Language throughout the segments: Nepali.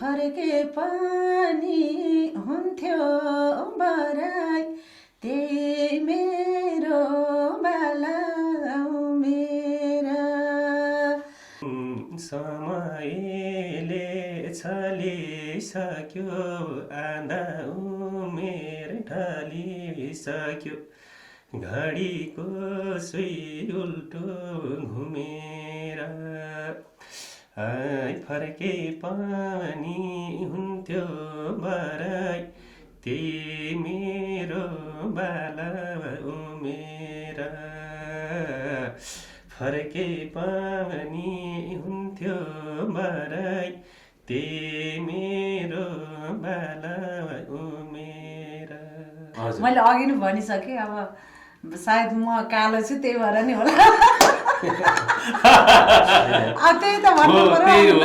फर्के पनि हुन्थ्यो बराई त्यही मेरो बाला मेरा समयले छलिसक्यो आधा उमेर ढलिसक्यो घडीको सुई उल्टो घुमेर फर्के पनि हुन्थ्यो बराई त्यही मेरो बाला उमेर फर्के पनि हुन्थ्यो बराई त्यही मेरो बाला उमेर। मैले अघि नै भनिसकेँ अब सायद म कालो छु त्यही भएर नि होला त्यही त भन्नु पर्यो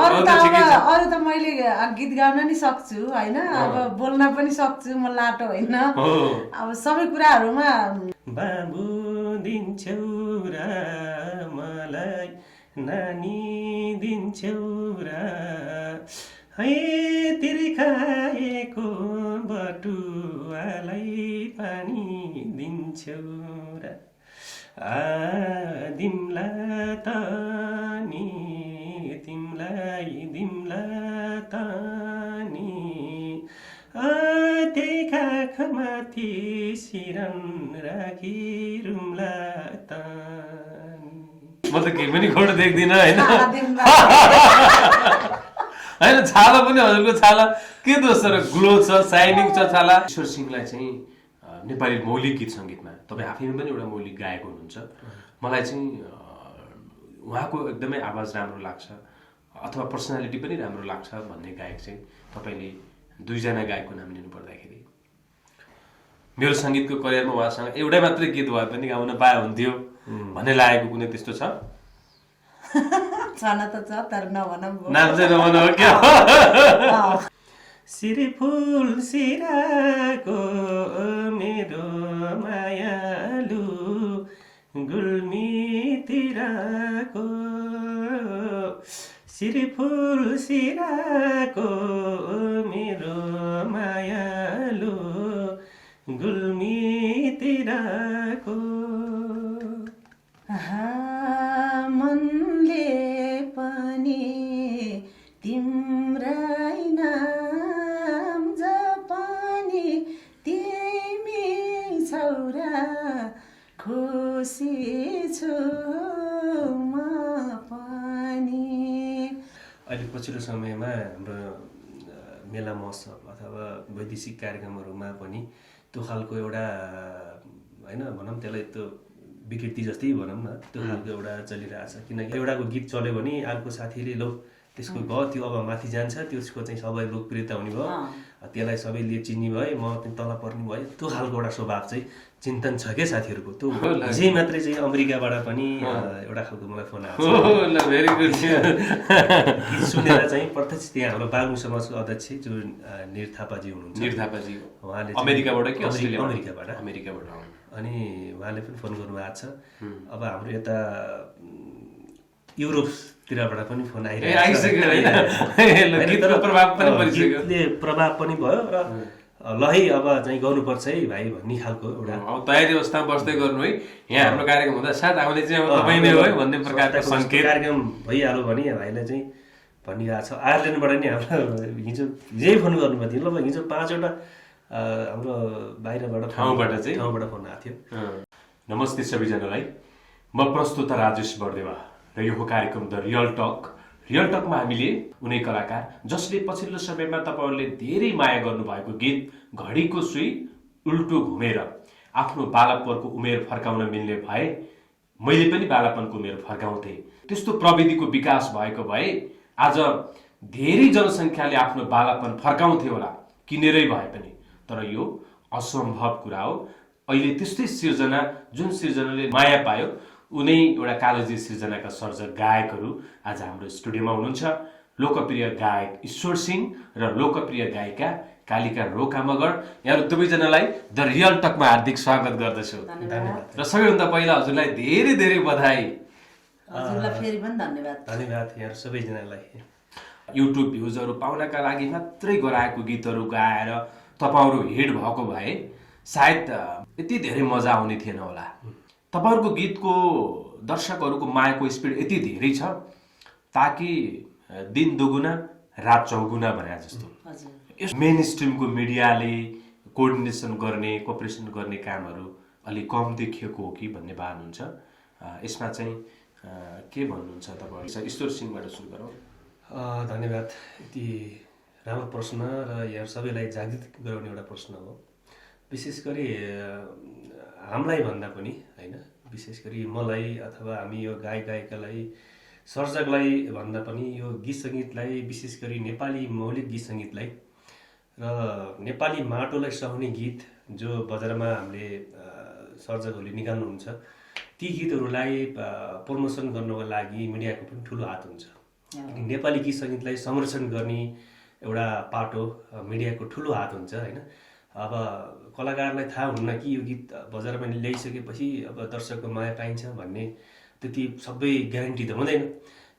अरू त मैले गीत गाउन नि सक्छु होइन अब बोल्न पनि सक्छु म लाटो होइन अब सबै कुराहरूमा बाबु दिन्छौ र मलाई नानी दिन्छौ र है तिर्खाएको बटुवालाई पानी दिन्छौ र दिम्ला त नि तिमलाई दिम्ला त नि त्यही काखमाथि सिरन राखी रुम्ला त म त केही पनि खोटो देख्दिनँ होइन होइन छाला पनि हजुरको छाला के दोष छ र ग्लो छ साइनिङ छ छाला। ईश्वर सिंहलाई चाहिँ नेपाली मौलिक गीत सङ्गीतमा तपाईँ आफैमा पनि एउटा मौलिक गायक हुनुहुन्छ मलाई चाहिँ उहाँको एकदमै आवाज राम्रो लाग्छ अथवा पर्सनालिटी पनि राम्रो लाग्छ भन्ने गायक चाहिँ तपाईँले दुईजना गायकको नाम लिनु पर्दाखेरि मेरो सङ्गीतको करियरमा उहाँसँग एउटै मात्रै गीत भए पनि गाउन पाए हुन्थ्यो भन्ने लागेको कुनै त्यस्तो छ? छन त छ तर नभनौँ नाम चाहिँ नभनौँ हो क्या सिरी फुल सिराको मेरो मायालु गुल्मीतिरको सिरी फुल सिराको मेरो मायालु गुल्मीतिरको मनले पनि तिम्रै नाम जपनी तिमी छौरा खुसी छु म पनि। अहिले पछिल्लो समयमा हाम्रो मेला महोत्सव अथवा वैदेशिक कार्यक्रमहरूमा पनि त्यो खालको एउटा होइन भनौँ त्यसलाई त्यो विकृति जस्तै भनौँ न त्यो खालको एउटा चलिरहेछ किनकि एउटाको गीत चल्यो भने अर्को साथीले लो त्यसको गयो त्यो अब माथि जान्छ त्यसको चाहिँ सबै लोकप्रियता हुने भयो त्यसलाई सबैले चिन्ने भए म तल पर्ने भयो त्यो खालको एउटा स्वभाव चाहिँ चिन्तन छ क्या साथीहरूको। त्यो हिजै मात्रै चाहिँ अमेरिकाबाट पनि एउटा खालको मलाई फोन आएको गीत सुनेर चाहिँ प्रत्यक्ष त्यहाँ हाम्रो बागलुङ समाजको अध्यक्ष जो निर थापाजी हुनुहुन्छ उहाँले अमेरिकाबाट अनि उहाँले पनि फोन गर्नुभएको छ। अब हाम्रो यता युरोपतिरबाट पनि फोन आइरहेको प्रभाव पनि भयो र ल है अब चाहिँ गर्नुपर्छ है भाइ भन्ने खालको एउटा तयारी अवस्थामा बस्दै गर्नु है। यहाँ हाम्रो कार्यक्रम हुँदा साथ आउने चाहिँ अब तपाईँ नै हो है भन्ने प्रकारको सङ्केत कार्यक्रम भइहाल्यो भने भाइलाई चाहिँ भनिरहेको छ। आयरल्यान्डबाट नि हाम्रो हिजै फोन गर्नुभएको थियो ल हिजो 5 वटा हाम्रो बाहिरबाट ठाउँबाट फोन आएको थियो। नमस्ते सबैजनालाई, म प्रस्तुता राजेश बर्देवा र यो कार्यक्रम द रियल टक। रियल टकमा हामीले उनी कलाकार जसले पछिल्लो समयमा तपाईँहरूले धेरै माया गर्नुभएको गीत घडीको सुई उल्टो घुमेर आफ्नो बालकपनको उमेर फर्काउन मिल्ने भए मैले पनि बालपनको उमेर फर्काउँथेँ। त्यस्तो प्रविधिको विकास भएको भए आज धेरै जनसङ्ख्याले आफ्नो बालपन फर्काउँथे होला किनेरै भए पनि, तर यो असम्भव कुरा हो। अहिले त्यस्तै सिर्जना जुन सिर्जनाले माया पायो उनै एउटा कालोजी सिर्जनाका सर्जक गायकहरू आज हाम्रो स्टुडियोमा हुनुहुन्छ। लोकप्रिय गायक ईश्वर सिंह र लोकप्रिय गायिका कालिका रोका मगर। यहाँहरू दुवैजनालाई द रियल टकमा हार्दिक स्वागत गर्दछु। धन्यवाद। र सबैभन्दा पहिला हजुरलाई धेरै धेरै बधाई। हजुरलाई फेरि पनि धन्यवाद। धन्यवाद यहाँ सबैजनालाई। युट्युब भ्युजहरू पाउनका लागि मात्रै गराएको गीतहरू गाएर तपाईँहरू हिट भएको भए सायद यति धेरै मजा आउने थिएन होला। तपाईँहरूको गीतको दर्शकहरूको मायाको स्पिड यति धेरै छ ताकि दिन दुगुना रात चौगुना भने जस्तो यस मेन स्ट्रिमको मिडियाले कोअर्डिनेसन गर्ने कोअपरेसन गर्ने कामहरू अलिक कम देखिएको हो कि भन्ने भान हुन्छ। यसमा चाहिँ के भन्नुहुन्छ तपाईँ? ईश्वर सिंहबाट सुरु गरौँ। धन्यवाद। यति राम्रो प्रश्न र यहाँ सबैलाई जागृत गराउने एउटा प्रश्न हो। विशेष गरी हामीलाई भन्दा पनि होइन, विशेष गरी मलाई अथवा हामी यो गायक गायिकालाई सर्जकलाई भन्दा पनि यो गीत सङ्गीतलाई विशेष गरी नेपाली मौलिक गीत सङ्गीतलाई र नेपाली माटोलाई सुहाउने गीत जो बजारमा हामीले सर्जकहरूले निकाल्नुहुन्छ ती गीतहरूलाई प्रमोसन गर्नको लागि मिडियाको पनि ठुलो हात हुन्छ। नेपाली गीत सङ्गीतलाई संरक्षण गर्ने एउटा पाटो मिडियाको ठुलो हात हुन्छ होइन। अब कलाकारलाई थाहा हुन्न कि यो गीत बजारमा ल्याइसकेपछि अब दर्शकको माया पाइन्छ भन्ने त्यति सबै ग्यारेन्टी त हुँदैन।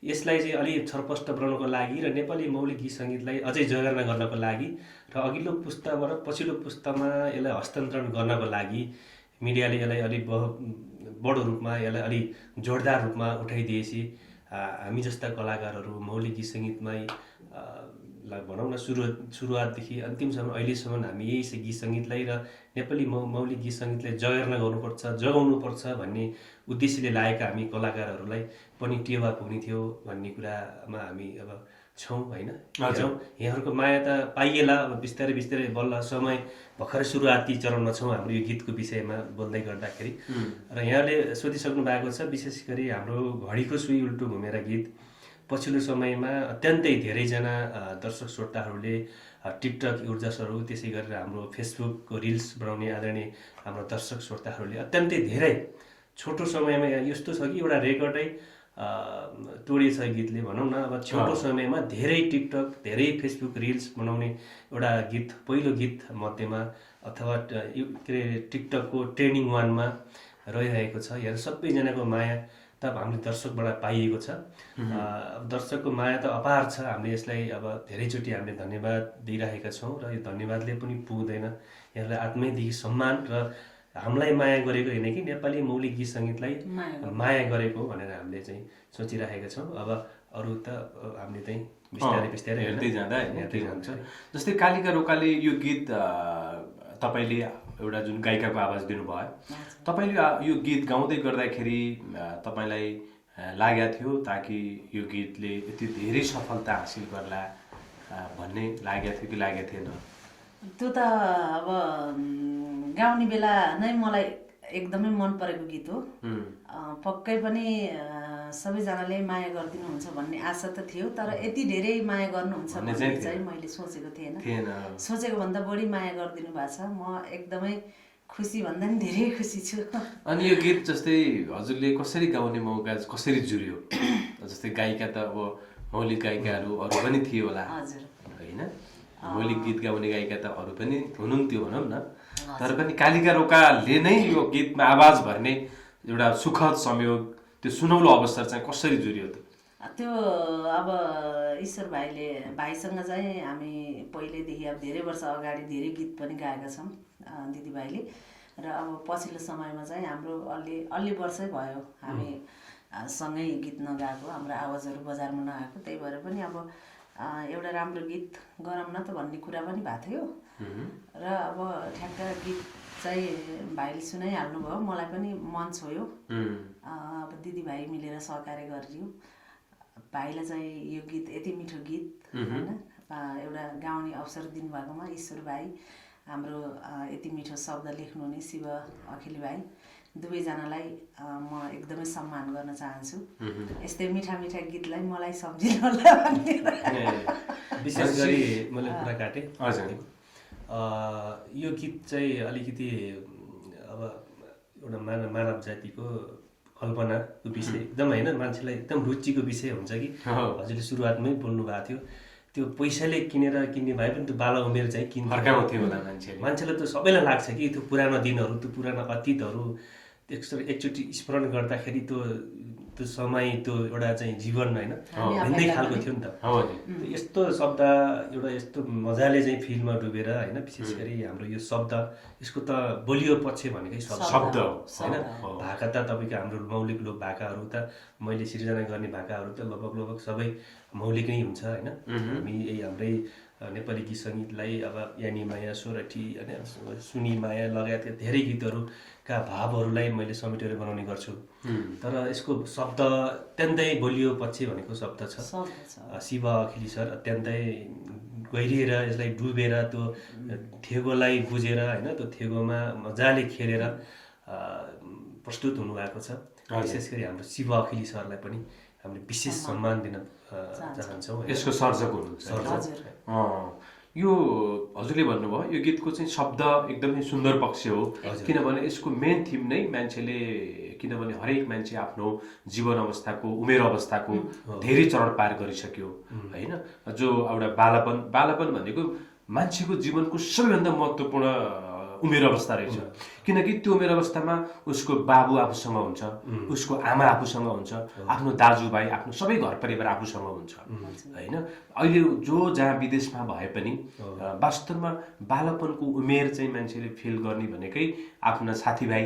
यसलाई चाहिँ अलि छरपष्ट बनाउनको लागि र नेपाली मौलिक गीत सङ्गीतलाई अझै जगेर्ना गर्नको लागि र अघिल्लो पुस्ताबाट पछिल्लो पुस्तामा यसलाई हस्तान्तरण गर्नको लागि मिडियाले यसलाई अलिक बडो रूपमा यसलाई अलि जोडदार रूपमा उठाइदिएपछि हामी जस्ता कलाकारहरू मौलिक गीत सङ्गीतमै भनौँ न सुरुवातदेखि अन्तिमसम्म अहिलेसम्म हामी यही गीत सङ्गीतलाई र नेपाली मौलिक गीत सङ्गीतलाई जगेर्ना गर्नुपर्छ जगाउनुपर्छ भन्ने उद्देश्यले लागेका हामी कलाकारहरूलाई पनि टेवा पुग्ने थियो भन्ने कुरामा हामी अब छौँ होइन। यहाँहरूको माया त पाइएला। अब बिस्तारै बिस्तारै बल्ल समय भर्खरै सुरुवाती चरणमा छौँ हाम्रो यो गीतको विषयमा बोल्दै गर्दाखेरि। र यहाँले सोधिसक्नु भएको छ विशेष गरी हाम्रो घडीको सुई उल्टो घुमेर गीत पछिल्लो समयमा अत्यन्तै धेरैजना दर्शक श्रोताहरूले टिकटक युजर्सहरू त्यसै गरेर हाम्रो फेसबुकको रिल्स बनाउने आदरणीय हाम्रो दर्शक श्रोताहरूले अत्यन्तै धेरै छोटो समयमा यस्तो छ कि एउटा रेकर्डै तोडिएछ गीतले भनौँ न। अब छोटो समयमा धेरै टिकटक धेरै फेसबुक रिल्स बनाउने एउटा गीत पहिलो गीत मध्येमा अथवा के अरे टिकटकको ट्रेन्डिङ वानमा रहिरहेको छ। यहाँ सबैजनाको माया त हामीले दर्शकबाट पाइएको छ। दर्शकको माया त अपार छ। हामीले यसलाई अब धेरैचोटि हामीले धन्यवाद दिइरहेका छौँ र यो धन्यवादले पनि पुग्दैन। यहाँलाई आत्मैदेखि सम्मान र हामीलाई माया गरेको होइन कि नेपाली मौलिक गीत सङ्गीतलाई माया गरेको भनेर हामीले चाहिँ सोचिरहेका छौँ। अब अरू त हामीले चाहिँ बिस्तारै बिस्तारै हेर्दै जान्छ। जस्तै कालिका रोकाले यो गीत तपाईँले एउटा जुन गायिकाको आवाज दिनुभयो, तपाईँले यो गीत गाउँदै गर्दाखेरि तपाईँलाई लागेको थियो ताकि यो गीतले यति धेरै सफलता हासिल गर्ला भन्ने लागेको थियो कि लागेको थिएन? त्यो त अब गाउने बेला नै मलाई एकदमै मन परेको गीत हो। पक्कै पनि सबैजनाले माया गरिदिनुहुन्छ भन्ने आशा त थियो, तर यति धेरै माया गर्नुहुन्छ भन्ने चाहिँ मैले सोचेको थिएन। सोचेको भन्दा बढी माया गरिदिनु भएको छ। म एकदमै खुसी भन्दा पनि धेरै खुसी छु। अनि यो गीत जस्तै हजुरले कसरी गाउने मौका कसरी जुर्यो? जस्तै गायिका त अब मौलिक गायिकाहरू अरू पनि थियो होला होइन, मौलिक गीत गाउने गायिका त अरू पनि हुनुहुन्थ्यो भनौँ न, तर पनि कालिका रोकाले नै यो गीतमा आवाज भर्ने एउटा सुखद संयोग त्यो सुनौलो अवसर चाहिँ कसरी जुर्यो त? त्यो अब ईश्वर भाइसँग चाहिँ हामी पहिलेदेखि अब धेरै वर्ष अगाडि धेरै गीत पनि गाएका छौँ दिदीभाइले। र अब पछिल्लो समयमा चाहिँ हाम्रो अलि वर्षै भयो हामी सँगै गीत नगाएको, हाम्रो आवाजहरू बजारमा नआएको। त्यही भएर पनि अब एउटा राम्रो गीत गरौँ न त भन्ने कुरा पनि भएको थियो। र अब ठ्याक्क गीत चाहिँ भाइले सुनाइहाल्नु भयो, मलाई पनि मन छोयो। अब दिदीभाइ मिलेर सहकार्य गरियो। भाइलाई चाहिँ यो गीत यति मिठो गीत होइन एउटा गाउने अवसर दिनुभएकोमा ईश्वर भाइ, हाम्रो यति मिठो शब्द लेख्नुहुने शिव अखिल भाइ, दुवैजनालाई म एकदमै सम्मान गर्न चाहन्छु। यस्तै मिठा मिठा गीतलाई मलाई सम्झिनु होला भन्ने। विशेष गरी मैले कुरा काटेँ। यो गीत चाहिँ अलिकति अब एउटा मानव जातिको कल्पनाको विषय एकदम होइन, मान्छेलाई एकदम रुचिको विषय हुन्छ कि हजुरले सुरुवातमै बोल्नु भएको थियो। त्यो पैसाले किन्ने भए पनि त्यो बाल उमेर चाहिँ फर्काउँथ्यो होला मान्छेलाई। त सबैलाई लाग्छ कि त्यो पुरानो दिनहरू त्यो पुरानो अतीतहरू एकचोटि स्मरण गर्दाखेरि त्यो त्यो समय त्यो एउटा चाहिँ जीवन होइन भिन्दै खालको थियो नि त। यस्तो शब्द एउटा यस्तो मजाले चाहिँ फिल्डमा डुबेर होइन विशेष गरी हाम्रो यो शब्द यसको त बलियो पक्ष भनेकै शब्द होइन। भाका त तपाईँको हाम्रो मौलिक लोक भाकाहरू त मैले सिर्जना गर्ने भाकाहरू त लगभग सबै मौलिक नै हुन्छ होइन। हामी यही हाम्रै नेपाली गीत सङ्गीतलाई अब यानी माया सोरठी होइन सुनी माया लगायतका धेरै गीतहरूका भावहरूलाई मैले समेटेर बनाउने गर्छु। तर यसको शब्द अत्यन्तै बलियो पक्ष भनेको शब्द छ शिव अखिली सर। अत्यन्तै गहिरिएर यसलाई डुबेर त्यो थेगोलाई बुझेर होइन त्यो थेगोमा मजाले खेलेर प्रस्तुत हुनुभएको छ। विशेष गरी हाम्रो शिव अखिली सरलाई पनि हामीले विशेष सम्मान दिन चाहन्छौँ। यसको सर्जक हुनुहुन्छ। यो हजुरले भन्नुभयो यो गीतको चाहिँ शब्द एकदमै सुन्दर पक्ष हो किनभने यसको मेन थिम नै मान्छेले किनभने हरेक मान्छे आफ्नो जीवन अवस्थाको उमेर अवस्थाको धेरै चरण पार गरिसक्यो होइन। जो एउटा बालापन भनेको मान्छेको जीवनको सबैभन्दा महत्त्वपूर्ण उमेर अवस्था रहेछ किनकि त्यो उमेर अवस्थामा उसको बाबु आफूसँग हुन्छ, उसको आमा आफूसँग हुन्छ, आफ्नो दाजुभाइ आफ्नो सबै घर परिवार आफूसँग हुन्छ होइन। अहिले जो जहाँ विदेशमा भए पनि वास्तवमा बालपनको उमेर चाहिँ मान्छेले फिल गर्ने भनेकै आफ्ना साथीभाइ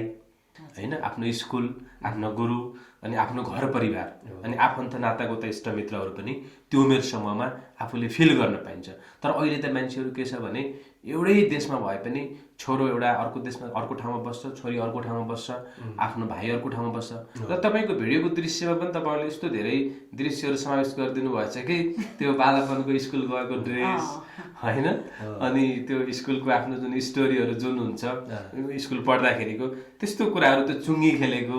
होइन, आफ्नो स्कुल, आफ्नो गुरु अनि आफ्नो घर परिवार अनि आफन्त नातागोता इष्टमित्रहरू पनि त्यो उमेर समूहमा आफूले फिल गर्न पाइन्छ। तर अहिले त मान्छेहरू के छ भने एउटै देशमा भए पनि छोरो एउटा अर्को देशमा अर्को ठाउँमा बस्छ, छोरी अर्को ठाउँमा बस्छ, आफ्नो भाइ अर्को ठाउँमा बस्छ। र तपाईँको भिडियोको दृश्यमा पनि तपाईँहरूले यस्तो धेरै दृश्यहरू समावेश गरिदिनु भएछ कि त्यो बालापनको स्कुल गएको ड्रेस होइन अनि त्यो स्कुलको आफ्नो जुन स्टोरीहरू जुन हुन्छ स्कुल पढ्दाखेरिको त्यस्तो कुराहरू त चुङ्गी खेलेको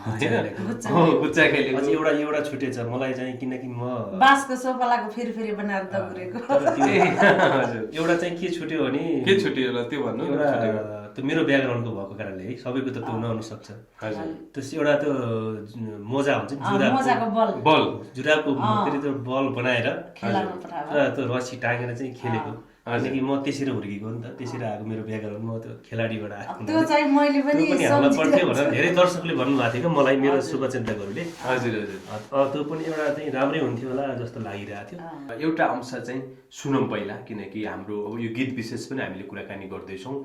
गुच्चा खेलेको एउटा छुटे छ मलाई चाहिँ किनकि म बाँसको सोफालाको फेरि बनाएर दगुरेको एउटा चाहिँ के छुट्यो भने के छुट्यो होला त्यो भन्नु। त्यो मेरो ब्याकग्राउन्डको भएको कारणले है सबैको त त्यो नहुन सक्छ। त्यस एउटा त्यो मोजा हुन्छ जुराको फेरि त्यो बल बनाएर त्यो रस्सी टाँगेर चाहिँ खेलेको किनकि म त्यसरी हुर्केको नि त त्यसरी आएको मेरो ब्याकग्राउन्ड म त्यो खेलाडीबाट आएको हामीलाई पढ्थ्यो भनेर धेरै दर्शकले भन्नुभएको थियो क्या मलाई मेरो शुभचिन्तकहरूले। हजुर हजुर त्यो पनि एउटा चाहिँ राम्रै हुन्थ्यो होला जस्तो लागिरहेको थियो। एउटा अंश चाहिँ सुनौँ पहिला किनकि हाम्रो अब यो गीत विशेष पनि हामीले कुराकानी गर्दैछौँ।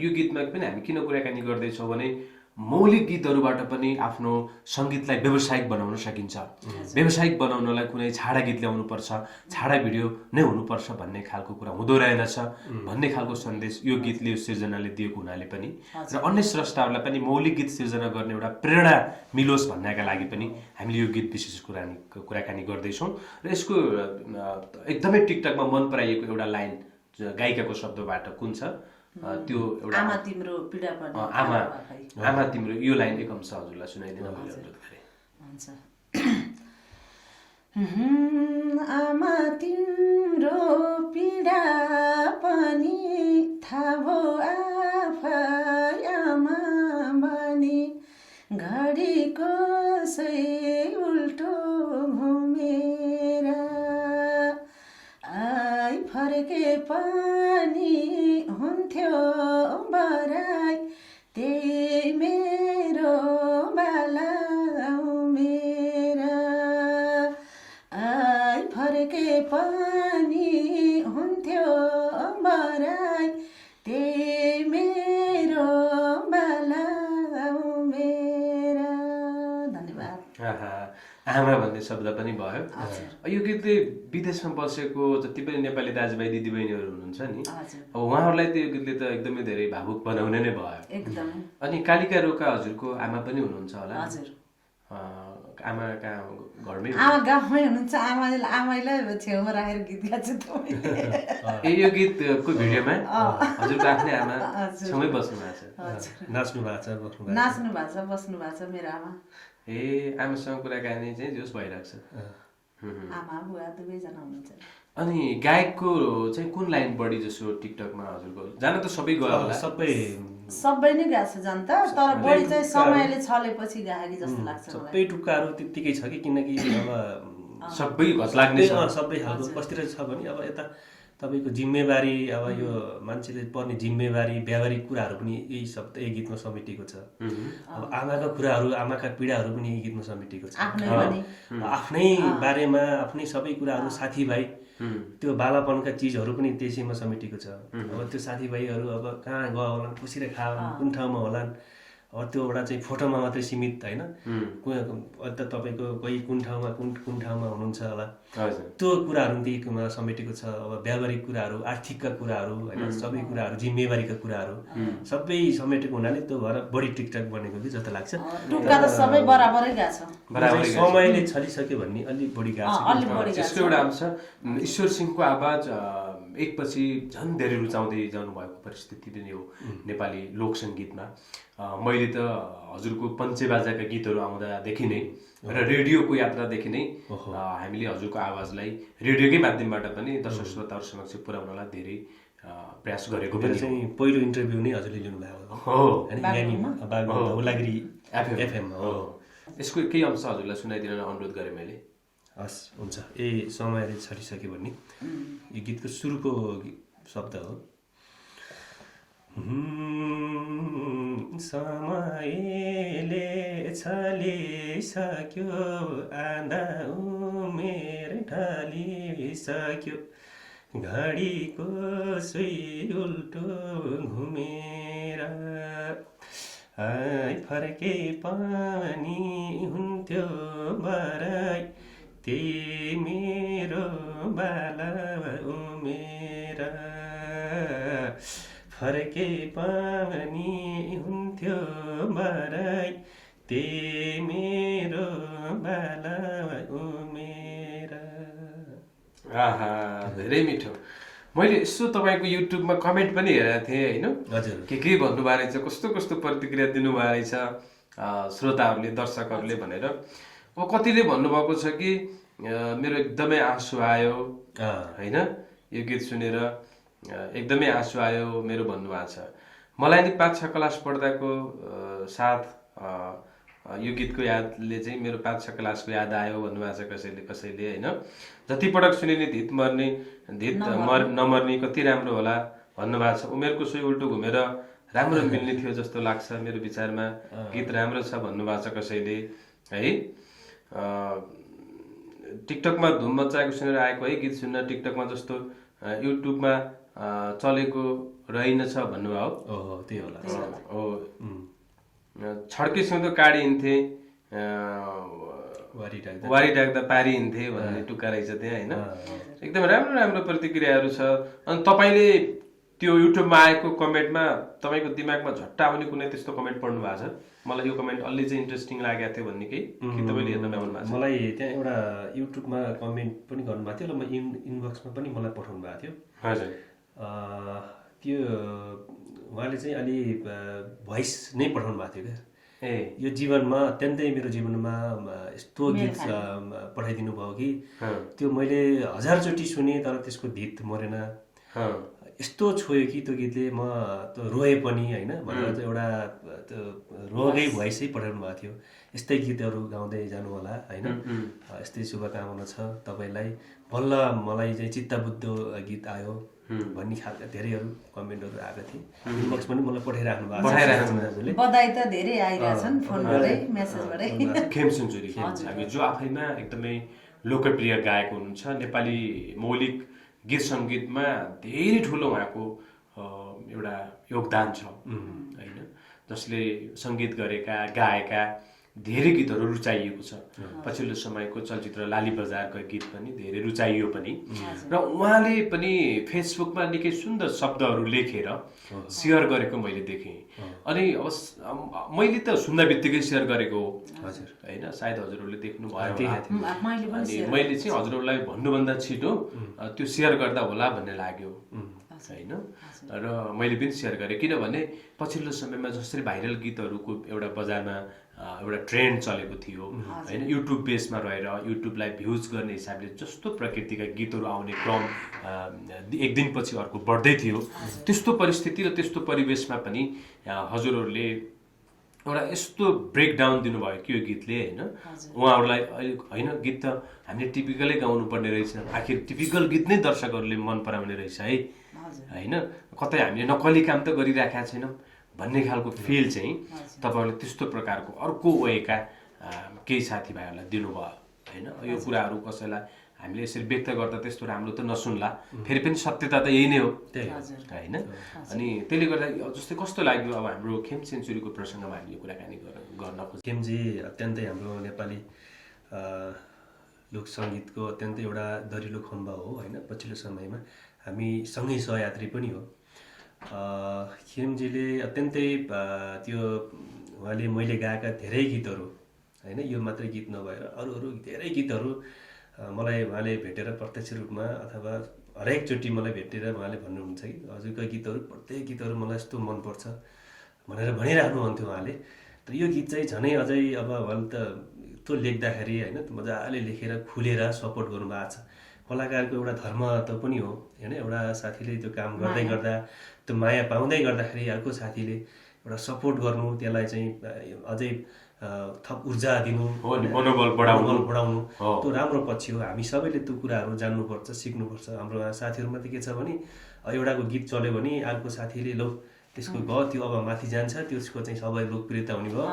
यो गीतमा पनि हामी किन कुराकानी गर्दैछौँ भने मौलिक गीतहरूबाट पनि आफ्नो सङ्गीतलाई व्यावसायिक बनाउन सकिन्छ। व्यावसायिक बनाउनलाई कुनै छाडा गीत ल्याउनुपर्छ, छाडा भिडियो नै हुनुपर्छ भन्ने खालको कुरा हुँदो रहेनछ भन्ने खालको सन्देश यो गीतले यो सिर्जनाले दिएको हुनाले पनि र अन्य स्रष्टाहरूलाई पनि मौलिक गीत सिर्जना गर्ने एउटा प्रेरणा मिलोस् भन्नका लागि पनि हामीले यो गीत विशेष कुराकानी गर्दैछौँ। र यसको एकदमै टिकटकमा मन पराइएको एउटा लाइन गायिकाको शब्दबाट कुन छ त्यो एउटा आमा तिम्रो पीडा पर्ने आमा तिम्रो यो लाइन एक अंश हजुरलाई सुनाइदिन हुन्छ। आमा तिम्रो पीडा पनि थाहा भो आफै आमा बनी घडीको सै उल्टो घुमेर आई फर्के पनि हुन्थ्यो बराई त्यही मेरो बाला मेरा आई फर्के पनि हुन्थ्यो बराई त्यही मेरो बाला मेरा। धन्यवाद। आमा भन्ने शब्द पनि भयो। यो गीतले विदेशमा बसेको जति पनि नेपाली दाजुभाइ दिदीबहिनीहरू हुनुहुन्छ नि अब उहाँहरूलाई त यो गीतले त एकदमै धेरै भावुक बनाउने नै भयो एकदमै। अनि कालिका रोका हजुरको आमा पनि हुनुहुन्छ होला? हजुर आमा कहाँ घरमै गाउँमै हुनुहुन्छ। आमालाई छेउमा राखेर गीत गाएको छु। यो गीतको भिडियोमा हजुरको आफ्नै आमा छेउमै बस्नु भएको छ, नाच्नु भएको छ, बस्नु भएको छ मेरो आमा। आमासँग कुराकानी चाहिँ जोस भइरहेको छ। आमा बुवा दुवैजना हुनुहुन्छ। अनि गायकको चाहिँ कुन लाइन बढी जसो टिकटकमा हजुरको जान त सबै गयो होला? सबै नै गएको छ जान त तर बढी चाहिँ समयले छलेपछि गाएकी जस्तो लाग्छ मलाई। सबै टुक्काहरू त्यत्तिकै छ कि किनकि अब सबै घस लाग्ने छ सबै खालको कस्तिर छ भने अब यता तपाईँको जिम्मेवारी अब यो मान्छेले पर्ने जिम्मेवारी व्यावहारिक कुराहरू पनि यही शब्द यही गीतमा समेटिएको छ। अब आमाका कुराहरू आमाका पीडाहरू पनि यही गीतमा समेटिएको छ। आफ्नै बारेमा आफ्नै सबै कुराहरू साथीभाइ त्यो बालापनका चिजहरू पनि त्यसैमा समेटिएको छ। अब त्यो साथीभाइहरू अब कहाँ गयो होलान्, बसिरहेको खायो, कुन ठाउँमा होलान्, अब त्यो एउटा चाहिँ फोटोमा मात्रै सीमित होइन। त तपाईँको कोही कुन ठाउँमा हुनुहुन्छ होला, त्यो कुराहरू पनि त्यहीमा समेटेको छ। अब व्यावहारिक कुराहरू, आर्थिकका कुराहरू होइन, सबै कुराहरू, जिम्मेवारीका कुराहरू सबै समेटेको हुनाले त्यो भएर बढी टिकटक बनेको कि जस्तो लाग्छ। टुक्का त सबै बराबरै गएको छ, समयले छलिसक्यो भन्ने अलिक बढी गएको छ। त्यसको एउटा अंश ईश्वर सिंहको आवाज एकपछि झन् धेरै रुचाउँदै जानुभएको परिस्थिति पनि हो नेपाली लोक सङ्गीतमा। मैले त हजुरको पञ्चेबाजाका गीतहरू आउँदादेखि नै र रेडियोको यात्रादेखि नै हामीले हजुरको आवाजलाई रेडियोकै माध्यमबाट पनि दर्शक श्रोताहरू समक्ष पुर्याउनलाई धेरै प्रयास गरेको पनि चाहिँ पहिलो इन्टरभ्यू नै हजुरले लिनुभएको हो धौलागिरी एफएममा हो। यसको केही अंश हजुरलाई सुनाइदिन अनुरोध गरेँ मैले। हस् हुन्छ। ए समयले छलिसक्यो भन्ने यो गीतको सुरुको शब्द हो। समयले छलिसक्यो आधा उमेर ढलिसक्यो घडीको सुई उल्टो घुमेर फर्के पनि हुन्थ्यो बराई त्यही मेरो बाला उमेर फर्के पनि हुन्थ्यो बराई त्यही मेरो बाला उमेर। आहा धेरै मिठो। मैले यसो तपाईँको युट्युबमा कमेन्ट पनि हेरेको थिएँ होइन। हजुर के भन्नुभएको रहेछ, कस्तो कस्तो प्रतिक्रिया दिनुभएको रहेछ श्रोताहरूले, दर्शकहरूले भनेर। अब कतिले भन्नुभएको छ कि मेरो एकदमै आँसु आयो होइन, यो गीत सुनेर एकदमै आँसु आयो मेरो भन्नुभएको छ। मलाई नि 5-6 क्लास पढ्दाको साथ यो गीतको यादले चाहिँ मेरो 5-6 क्लासको याद आयो भन्नुभएको छ कसैले होइन। जति पटक सुने नि धित नमर्ने कति राम्रो होला भन्नुभएको छ। उमेरको सोही उल्टो घुमेर राम्रो मिल्ने थियो जस्तो लाग्छ मेरो विचारमा, गीत राम्रो छ भन्नुभएको छ कसैले है। टिकटकमा धुम मचाएको सुनेर आएको है गीत सुन्न, टिकटकमा जस्तो युट्युबमा चलेको रहेनछ भन्नुभयो। ओहो त्यही होला हो। छड्के सिउँदो काडी हिँड्थे वारी डाक्दा पारी हिँड्थे भन्ने टुक्का रहेछ त्यहाँ होइन। एकदम राम्रो राम्रो प्रतिक्रियाहरू छ। अनि तपाईँले त्यो युट्युबमा आएको कमेन्टमा तपाईँको दिमागमा झट्टा आउने कुनै त्यस्तो कमेन्ट पढ्नु भएको छ? मलाई यो कमेन्ट अलि चाहिँ इन्ट्रेस्टिङ लागेको थियो भन्ने केही कि तपाईँले हेर्न भ्याउनु भएको छ? मलाई त्यहाँ एउटा युट्युबमा कमेन्ट पनि गर्नुभएको थियो र म इनबक्समा पनि मलाई पठाउनु भएको थियो। हजुर त्यो उहाँले चाहिँ अलि भोइस नै पठाउनु भएको थियो क्या। यो जीवनमा अत्यन्तै मेरो जीवनमा यस्तो गीत पठाइदिनु भयो कि त्यो मैले 1000चोटि सुने तर त्यसको धित मरेन, यस्तो छोयो कि त्यो गीतले म त्यो रोए पनि होइन भनेर चाहिँ एउटा त्यो रोगै भोइसै पठाउनु भएको थियो। यस्तै गीतहरू गाउँदै जानु होला होइन। यस्तै शुभकामना छ तपाईँलाई। बल्ल मलाई चाहिँ चित्तबुद्ध गीत आयो भन्ने खालका धेरैहरू कमेन्टहरू आएको थिए। इनबक्स पनि मलाई पठाइराख्नु भएको छ। बधाई त धेरै आइरहेछन् फोनबाटै मेसेजबाटै। खेम सेन्चुरी हामी जो आफैमा एकदमै लोकप्रिय गायक हुनुहुन्छ, नेपाली मौलिक गीत सङ्गीतमा धेरै ठुलो उहाँको एउटा योगदान छ होइन, जसले सङ्गीत गरेका गाएका धेरै गीतहरू रुचाइएको छ। पछिल्लो समयको चलचित्र लाली बजारको गीत पनि धेरै रुचाइयो पनि र उहाँले पनि फेसबुकमा निकै सुन्दर शब्दहरू लेखेर सेयर गरेको मैले देखेँ। अनि अब मैले त सुन्दा बित्तिकै सेयर गरेको हो होइन, सायद हजुरहरूले देख्नु भयो। अनि मैले चाहिँ हजुरहरूलाई भन्नुभन्दा छिटो त्यो सेयर गर्दा होला भन्ने लाग्यो होइन, र मैले पनि सेयर गरेँ। किनभने पछिल्लो समयमा जसरी भाइरल गीतहरूको एउटा बजारमा एउटा ट्रेन्ड चलेको थियो होइन, युट्युब बेसमा रहेर युट्युबलाई भ्युज गर्ने हिसाबले जस्तो प्रकृतिका गीतहरू आउने क्रम एक दिनपछि अर्को बढ्दै थियो, त्यस्तो परिस्थिति र त्यस्तो परिवेशमा पनि हजुरहरूले एउटा यस्तो ब्रेकडाउन दिनुभयो कि यो गीतले होइन उहाँहरूलाई अहिले होइन गीत त हामीले टिपिकलै गाउनु पर्ने रहेछ आखिर टिपिकल गीत नै दर्शकहरूले मन पराउने रहेछ है होइन कतै हामीले नक्कली काम त गरिराखेका छैनौँ भन्ने खालको फिल चाहिँ तपाईँहरूले त्यस्तो प्रकारको अर्को वेका केही साथीभाइहरूलाई दिनुभयो होइन यो कुराहरू कसैलाई हामीले यसरी व्यक्त गर्दा त्यस्तो राम्रो त नसुन्ला फेरि पनि सत्यता त यही नै हो होइन अनि त्यसले गर्दा जस्तै कस्तो लाग्यो अब हाम्रो खेम सेन्चुरीको प्रसङ्गमा हामीले कुराकानी गर्न खोज्छौँ। खेमजी अत्यन्तै हाम्रो नेपाली लोक सङ्गीतको अत्यन्तै एउटा दरिलो खम्बा हो होइन पछिल्लो समयमा हामी सँगै सहयात्री पनि हो। खेमजीले अत्यन्तै त्यो उहाँले मैले गाएका धेरै गीतहरू होइन यो मात्रै गीत नभएर अरू धेरै गीतहरू मलाई उहाँले भेटेर प्रत्यक्ष रूपमा अथवा हरेकचोटि मलाई भेटेर उहाँले भन्नुहुन्छ कि हजुरका गीतहरू प्रत्येक गीतहरू मलाई यस्तो मनपर्छ भनेर भनिराख्नुहुन्थ्यो उहाँले। तर यो गीत चाहिँ झनै अझै अब उहाँले त त्यो लेख्दाखेरि होइन मजाले लेखेर खुलेर सपोर्ट गर्नुभएको छ। कलाकारको एउटा धर्म त पनि हो होइन एउटा साथीले त्यो काम गर्दै गर्दा त्यो माया पाउँदै गर्दाखेरि अर्को साथीले एउटा सपोर्ट गर्नु त्यसलाई चाहिँ अझै थप ऊर्जा दिनु मनोबल बढाउनु त्यो राम्रो पक्ष हो। हामी सबैले त्यो कुराहरू जान्नुपर्छ सिक्नुपर्छ। हाम्रो साथीहरूमा त के छ भने एउटाको गीत चल्यो भने अर्को साथीले लो त्यसको भयो त्यो अब माथि जान्छ त्यसको चाहिँ सबै लोकप्रियता हुने भयो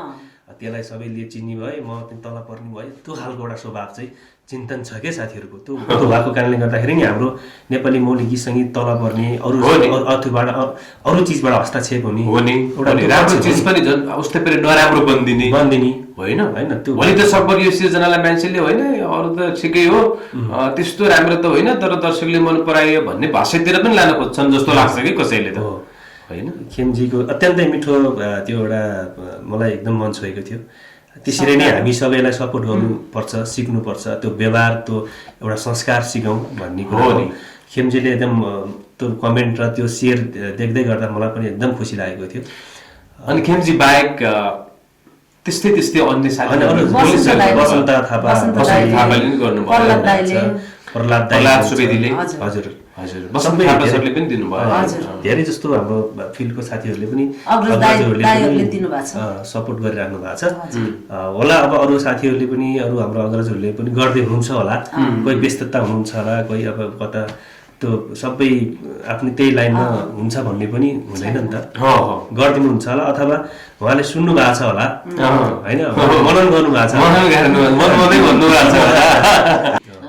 त्यसलाई सबैले चिन्ने भए म पनि तल पर्ने भयो त्यो खालको एउटा स्वभाव चाहिँ चिन्तन छ क्या साथीहरूको। त्यो भएको कारणले गर्दाखेरि नि हाम्रो नेपाली मौलिक गीत सङ्गीत तल पर्ने अरू चिजबाट हस्तक्षेप हुने राम्रो चिज पनि झन् उस्तै पनि नराम्रो बन्दिने होइन होइन त्यो भोलि त सकभर यो सिर्जनालाई मान्छेले होइन अरू त ठिकै हो त्यस्तो राम्रो त होइन तर दर्शकले मन परायो भन्ने भाषातिर पनि लान खोज्छन् जस्तो लाग्छ कि कसैले त होइन। खेमजीको अत्यन्तै मिठो त्यो एउटा मलाई एकदम मन छोएको थियो। त्यसरी नै हामी सबैलाई सपोर्ट गर्नुपर्छ सिक्नुपर्छ त्यो व्यवहार त्यो एउटा संस्कार सिकौँ भन्ने कुरो हो। खेमजीले एकदम त्यो कमेन्ट र त्यो सेयर देख्दै गर्दा मलाई पनि एकदम खुसी लागेको थियो। अनि खेमजी बाहेक त्यस्तै अन्य वसन्त थापा प्रहलाद सुवेदीले हजुर धेरै जस्तो हाम्रो फिल्डको साथीहरूले पनि सपोर्ट गरिराख्नु भएको छ होला। अब अरू साथीहरूले पनि अरू हाम्रो अग्रजहरूले पनि गर्दै हुनुहुन्छ होला कोही व्यस्तता हुनुहुन्छ होला कोही अब कता त्यो सबै आफ्नो त्यही लाइनमा हुन्छ भन्ने पनि हुँदैन नि त गरिदिनुहुन्छ होला अथवा उहाँले सुन्नु भएको छ होला होइन मनन गर्नु भएको छ।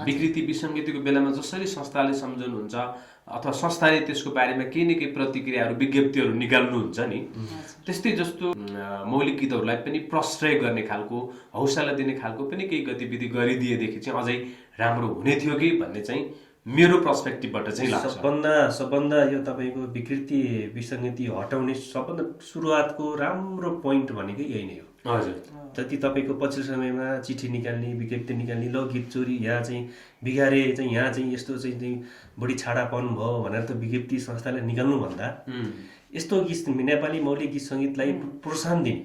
विकृति विसङ्गतिको बेलामा जसरी संस्थाले सम्झनुहुन्छ अथवा संस्थाले त्यसको बारेमा केही न केही प्रतिक्रियाहरू विज्ञप्तिहरू निकाल्नुहुन्छ नि त्यस्तै जस्तो मौलिक गीतहरूलाई पनि प्रश्रय गर्ने खालको हौसला दिने खालको पनि केही गतिविधि गरिदिएदेखि चाहिँ अझै राम्रो हुने थियो कि भन्ने चाहिँ मेरो पर्सपेक्टिभबाट चाहिँ लाग्छ। सबभन्दा यो तपाईँको विकृति विसङ्गति हटाउने सबभन्दा सुरुवातको राम्रो पोइन्ट भनेकै यही नै हो। हजुर जति तपाईँको पछिल्लो समयमा चिठी निकाल्ने विज्ञप्ति निकाल्ने ल गीत चोरी यहाँ चाहिँ बिगारे चाहिँ यहाँ चाहिँ यस्तो चाहिँ बढी छाडापन भयो भनेर त विज्ञप्ति संस्थाले निकाल्नुभन्दा यस्तो गीत नेपाली मौलिक गीत सङ्गीतलाई प्रोत्साहन दिने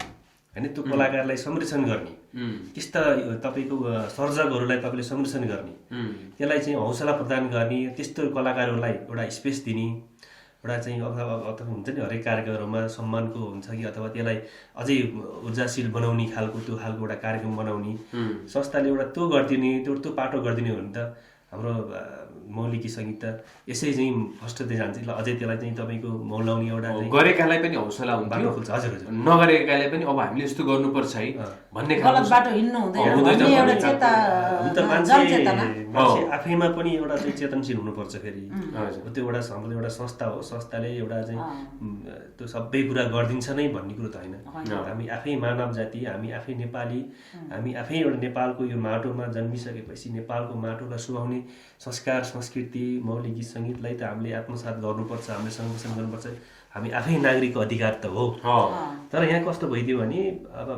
होइन त्यो कलाकारलाई संरक्षण गर्ने त्यस्ता तपाईँको सर्जकहरूलाई तपाईँले संरक्षण गर्ने त्यसलाई चाहिँ हौसला प्रदान गर्ने त्यस्तो कलाकारहरूलाई एउटा स्पेस दिने एउटा चाहिँ अथवा हुन्छ नि हरेक कार्यक्रमहरूमा सम्मानको हुन्छ कि अथवा त्यसलाई अझै ऊर्जाशील बनाउने खालको त्यो खालको एउटा कार्यक्रम बनाउने संस्थाले एउटा त्यो गरिदिने त्यो पाटो गरिदिने हो भने त हाम्रो मौलिक गीत सङ्गीत त यसै चाहिँ फस्टदै जान्छ ल अझै त्यसलाई चाहिँ तपाईँको मौलाउने एउटा गरेकालाई पनि हौसला हुन्छ हजुर हजुर नगरेकालाई पनि अब हामीले यस्तो गर्नुपर्छ है भन्ने मान्छे आफैमा पनि एउटा चाहिँ चेतनशील हुनुपर्छ। फेरि त्यो एउटा हाम्रो एउटा संस्था हो संस्थाले एउटा चाहिँ त्यो सबै कुरा गरिदिन्छ नै भन्ने कुरो त होइन। हामी आफै मानव जाति हामी आफै नेपाली हामी आफै एउटा नेपालको यो माटोमा जन्मिसकेपछि नेपालको माटोलाई सुहाउने संस्कार संस्कृति मौलिक गीत सङ्गीतलाई त हामीले आत्मसात गर्नुपर्छ हामीले संरक्षण गर्नुपर्छ हामी आफै नागरिकको अधिकार त हो। तर यहाँ कस्तो भइदियो भने अब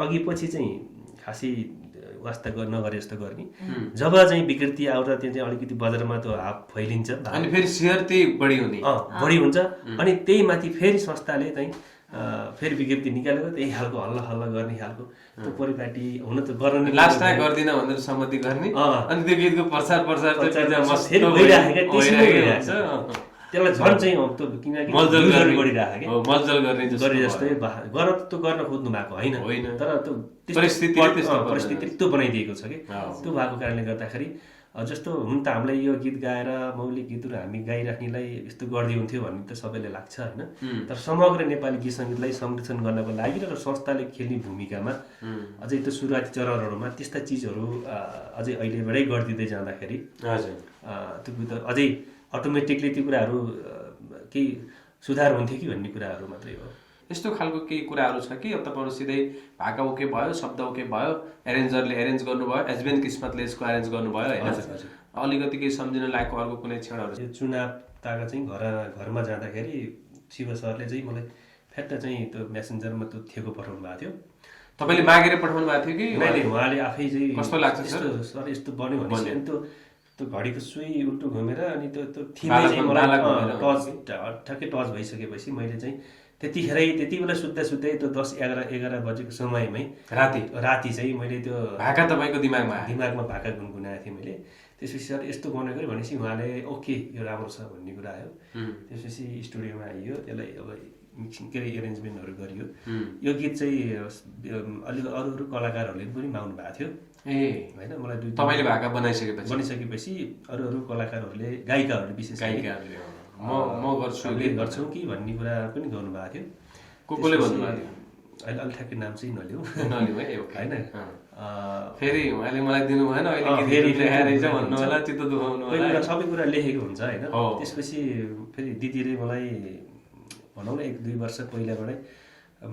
अघि पछि चाहिँ खासै वास्ता नगरे जस्तो गर्ने जब चाहिँ विकृति आउँछ त्यो चाहिँ अलिकति बजारमा त्यो हाप फैलिन्छ अनि फेरि सेयर त्यही बढी हुन्छ अनि त्यही माथि फेरि संस्थाले चाहिँ फेरि विज्ञप्ति निकालेर त्यही खालको हल्ला हल्ला गर्ने खालको त्यो परिपाटी हुन त गर्न लास्ट टाइम गर्दिन भनेर सम्मति गर्ने अनि त्यो गीतको प्रचार त्यसलाई झन् चाहिँ किनकि मलजल युजहरू गरिरहेको हो, मलजल गर्ने गरे जस्तै गर्न त गर्न खोज्नु भएको होइन तर त्यो परिस्थिति त्यो बनाइदिएको छ कि त्यो भएको कारणले गर्दाखेरि जस्तो हुन त हामीलाई यो गीत गाएर मौलिक गीतहरू हामी गाइराख्नेलाई यस्तो गर्दै हुन्थ्यो भन्ने त सबैले लाग्छ होइन तर समग्र नेपाली गीत सङ्गीतलाई संरक्षण गर्नको लागि र संस्थाले खेल्ने भूमिकामा अझै त्यो सुरुवाती चरणहरूमा त्यस्ता चिजहरू अझै अहिलेबाटै गरिदिँदै जाँदाखेरि त्यो अझै अटोमेटिकली त्यो कुराहरू केही सुधार हुन्थ्यो कि भन्ने कुराहरू मात्रै हो। यस्तो खालको केही कुराहरू छ कि अब तपाईँहरू सिधै भाका ओके भयो, शब्द ओके भयो, एरेन्जरले एरेन्ज गर्नुभयो, एचबिएन किस्मतले यसको एरेन्ज गर्नुभयो होइन, अलिकति केही सम्झिन लायकको अर्को कुनै क्षणहरू? यो चुनाव ताका चाहिँ घरमा जाँदाखेरि शिव सरले चाहिँ मलाई फ्याट्ट चाहिँ त्यो मेसेन्जरमा त्यो थेगो पठाउनु भएको थियो। तपाईँले मागेर पठाउनु भएको थियो कि मैले उहाँले आफै चाहिँ कस्तो लाग्छ सर यस्तो बन्यो भने अनि त्यो घडीको सुई उल्टो घुमेर अनि त्यो थिमै चाहिँ मलाई ठ्याक्कै टच भइसकेपछि मैले चाहिँ त्यति बेला सुत्दै त्यो 10-11 बजेको समयमै राति चाहिँ मैले त्यो भाका तपाईँको दिमागमा भाका गुनगुनाएको थिएँ मैले। त्यसपछि सर यस्तो बनाएको भनेपछि उहाँले ओके यो राम्रो छ भन्ने कुरा आयो। त्यसपछि स्टुडियोमा आइयो, त्यसलाई अब मिक्सिङ के अरे एरेन्जमेन्टहरू गरियो। यो गीत चाहिँ अलिक अरू कलाकारहरूले पनि माग्नु भएको थियो होइन, मलाई तपाईँले भाका बनाइसकेपछि अरू कलाकारहरूले गायिकाहरूले विशेष गायिकाहरूले म गर्छु कि भन्ने कुरा पनि गर्नुभएको थियो। कसले भन्नुभएको थियो? अहिले अलि ठ्याक्कै नाम चाहिँ नलिउँ है होइन। फेरि उहाँले मलाई दिनु भएन, सबै कुरा लेखेको हुन्छ होइन। त्यसपछि फेरि दिदीले मलाई भनौँ न 1-2 वर्ष पहिलाबाटै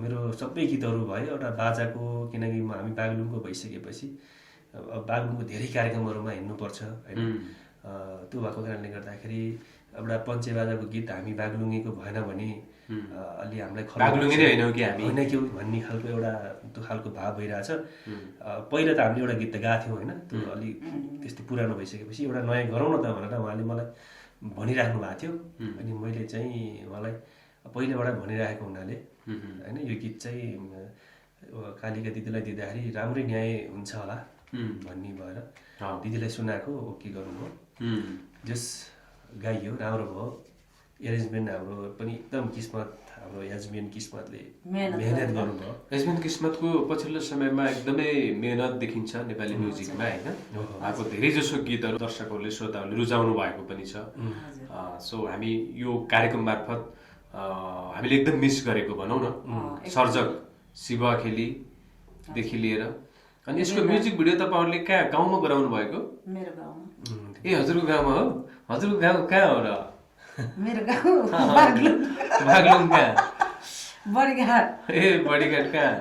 मेरो सबै गीतहरू भयो एउटा बाजाको, किनकि हामी बागलुङको भइसकेपछि बागलुङको धेरै कार्यक्रमहरूमा हिँड्नुपर्छ होइन। त्यो भएको कारणले गर्दाखेरि एउटा पञ्चे बाजाको गीत हामी बागलुङीको भएन भने अलि हामीलाई होइन कि भन्ने खालको एउटा त्यो खालको भाव भइरहेछ। पहिला त हामीले एउटा गीत त गाएको थियौँ होइन, त्यो अलिक त्यस्तो पुरानो भइसकेपछि एउटा नयाँ गरौँ न त भनेर उहाँले मलाई भनिराख्नु भएको थियो। अनि मैले चाहिँ उहाँलाई पहिलाबाट भनिरहेको हुनाले होइन यो गीत चाहिँ कालिका दिदीलाई दिँदाखेरि राम्रै न्याय हुन्छ होला भन्ने भएर दिदीलाई सुनाएको, ओके गर्नुभयो, जस गाइयो, राम्रो भयो। एरेन्जमेन्ट हाम्रो पनि एकदम किस्मत, हाम्रो एचबिएन किस्मतले मेहनत गर्नुभयो। एचबिएन किस्मतको पछिल्लो समयमा एकदमै मेहनत देखिन्छ नेपाली म्युजिकमा होइन। उहाँको धेरै जसो गीतहरू दर्शकहरूले श्रोताहरूले रुचाउनु भएको पनि छ। सो हामी यो कार्यक्रम मार्फत हामीले एकदम मिस गरेको भनौँ न सर्जक शिव खेलीदेखि लिएर अनि यसको म्युजिक भिडियो तपाईँहरूले कहाँ गाउँमा गराउनु भएको? मेरो गाउँमा। ए हजुरको गाउँमा हो? हजुरको गाउँ कहाँ हो र? मेरो गाउँ बागलुङ कहाँ? बडीघाट। ए बडीघाट कहाँ?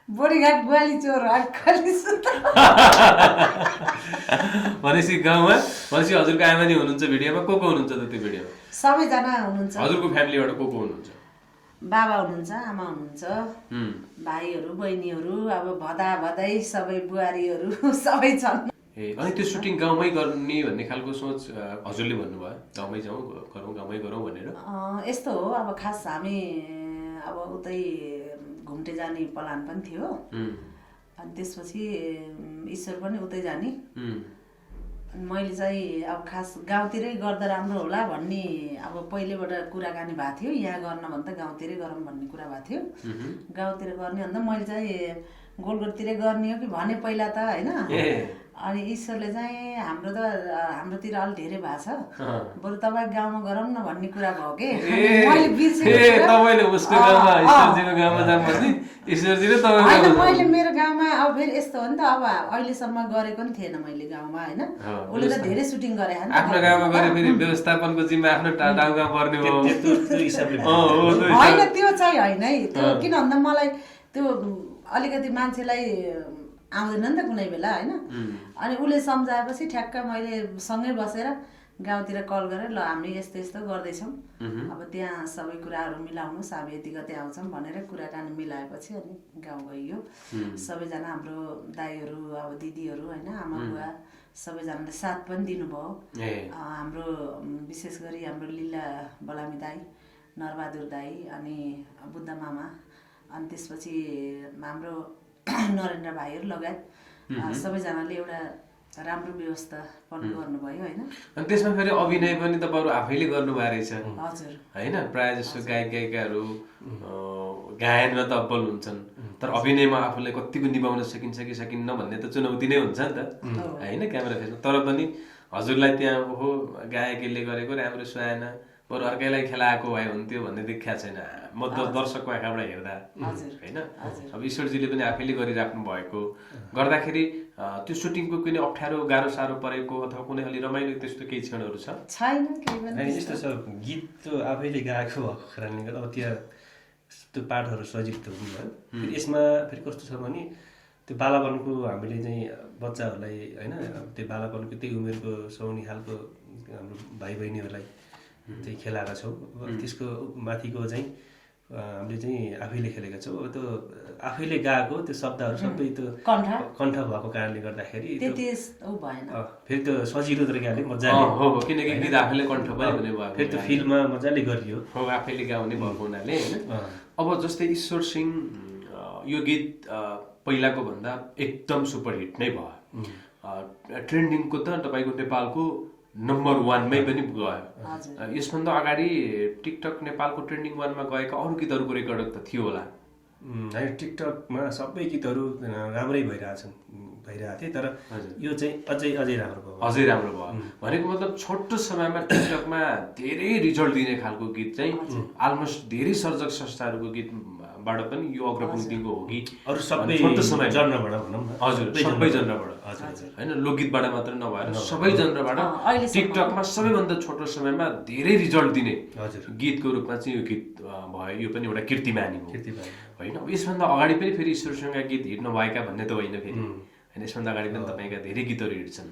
बडीघाट ग्वाली चोर भनेपछि गाउँमा भनेपछि हजुरको आमा नि हुनुहुन्छ भिडियोमा? को हुनुहुन्छ त त्यो भिडियोमा? सबैजना हुनुहुन्छ। हजुरको फ्यामिलीबाट को हुनुहुन्छ? बाबा हुनुहुन्छ, आमा हुनुहुन्छ, भाइहरू बहिनीहरू, अब भदै सबै बुहारीहरू सबै छन्। ए अनि त्यो सुटिङ गाउँमै गर्ने भन्ने खालको सोच हजुरले भन्नुभयो गाउँमै जाउँ गाउँमै गरौँ भनेर? यस्तो हो, अब खास हामी अब उतै घुम्टे जाने प्लान पनि थियो अनि त्यसपछि ईश्वर पनि उतै जाने। मैले चाहिँ अब खास गाउँतिरै गर्दा राम्रो होला भन्ने अब पहिलेबाट कुराकानी भएको थियो। यहाँ गर्न भन्दा गाउँतिरै गरौँ भन्ने कुरा भएको थियो। गाउँतिर गर्ने भन्दा मैले चाहिँ गोलगोलतिरै गर्ने हो कि भने पहिला त होइन। अनि ईश्वरले चाहिँ हाम्रोतिर अलि धेरै भएको छ, बरु तपाईँ गाउँमा गरौँ न भन्ने कुरा भयो कि मैले मैले मेरो गाउँमा अब फेरि यस्तो हो नि त, अब अहिलेसम्म गरेको नि थिएन मैले गाउँमा होइन। उसले त धेरै सुटिङ गरे आफ्नो गाउँमा गरे फेरि व्यवस्थापनको जिम्मा आफ्नो ठाउँमा पर्ने हो होइन। त्यो चाहिँ होइन है, त्यो किन भन्दा मलाई त्यो अलिकति मान्छेलाई आउँदैन नि त कुनै बेला होइन। अनि उसले सम्झाएपछि ठ्याक्क मैले सँगै बसेर गाउँतिर कल गरेर ल हामी यस्तो यस्तो गर्दैछौँ, अब त्यहाँ सबै कुराहरू मिलाउनुहोस्, हामी यति गते आउँछौँ भनेर कुराकानी मिलाएपछि अनि गाउँ गइयो। सबैजना हाम्रो दाईहरू अब दिदीहरू होइन, आमा बुवा सबैजनाले साथ पनि दिनुभयो। हाम्रो विशेष गरी हाम्रो लीला बलामी दाई, नरबहादुर दाई अनि बुद्ध मामा अनि त्यसपछि हाम्रो नरेन्द्र भाइहरू लगायत सबैजनाले एउटा राम्रो व्यवस्थापन गर्नुभयो होइन। अनि त्यसमा फेरि अभिनय पनि तपाईँहरू आफैले गर्नुभएको रहेछ हजुर होइन। प्रायः जस्तो गायक गायिकाहरू गायनमा त अब्बल हुन्छन्, तर अभिनयमा आफूलाई कतिको निभाउन सकिन्छ कि सकिन्न भन्ने त चुनौती नै हुन्छ नि त होइन क्यामेरा फेसमा। तर पनि हजुरलाई त्यहाँ ओहो गायकले गरेको राम्रो सुहाएन, बरु अर्कैलाई खेलाएको भए हुन्थ्यो भन्ने देखिया छैन म दर्शकको आँखाबाट हेर्दा होइन। अब ईश्वरजीले पनि आफैले गरिराख्नु भएको गर्दाखेरि त्यो सुटिङको कुनै अप्ठ्यारो गाह्रो साह्रो परेको अथवा कुनै अलि रमाइलो त्यस्तो केही क्षणहरू छैन केही पनि यस्तो छ। गीत त आफैले गाएको भएको कारणले गर्दा अब त्यहाँ त्यो पाठहरू सजिलो त हुँदैन। फेरि यसमा फेरि कस्तो छ भने त्यो बालापनको हामीले चाहिँ बच्चाहरूलाई होइन त्यो बालापनको त्यही उमेरको सौनी खालको हाम्रो भाइ बहिनीहरूलाई चाहिँ खेलाएका छौँ। त्यसको माथिको चाहिँ हामीले चाहिँ आफैले खेलेका छौँ। अब त्यो आफैले गाएको त्यो शब्दहरू सबै त्यो कण्ठ भएको कारणले गर्दाखेरि फेरि त्यो सजिलो तरिकाले मजाले हो किनकि गीत आफैले कण्ठ पनि हुने भयो, फेरि त्यो फिल्ममा मजाले गरियो हो आफैले गाउने भएको हुनाले होइन। अब जस्तै ईश्वर सिंह यो गीत पहिलाको भन्दा एकदम सुपरहिट नै भयो, ट्रेन्डिङको त तपाईँको नेपालको नम्बर 1मै पनि गयो। यसभन्दा अगाडि टिकटक नेपालको ट्रेन्डिङ 1मा गएका अरू गीतहरूको रेकर्ड त थियो होला होइन। टिकटकमा सबै गीतहरू राम्रै भइरहेको थिए, तर यो चाहिँ अझै राम्रो भयो, अझै राम्रो भयो भनेको मतलब छोटो समयमा टिकटकमा धेरै रिजल्ट दिने खालको गीत चाहिँ अलमोस्ट धेरै सर्जक संस्थाहरूको गीतबाट पनि यो अग्रपङ्क्तिको हो कि अरू सबै छोटो समय जनरबाट भनौँ न। हजुर सबै जनरबाट होइन, लोकगीतबाट मात्र नभएर सबै जनरबाट टिकटकमा सबैभन्दा छोटो समयमा धेरै रिजल्ट दिने गीतको रूपमा चाहिँ यो गीत भयो। यो पनि एउटा कीर्तिमानी हो होइन। अब यसभन्दा अगाडि पनि फेरि ईश्वरसँगका गीत हिट नभएका भन्ने त होइन फेरि होइन। यसभन्दा अगाडि पनि तपाईँका धेरै गीतहरू हिट छन्।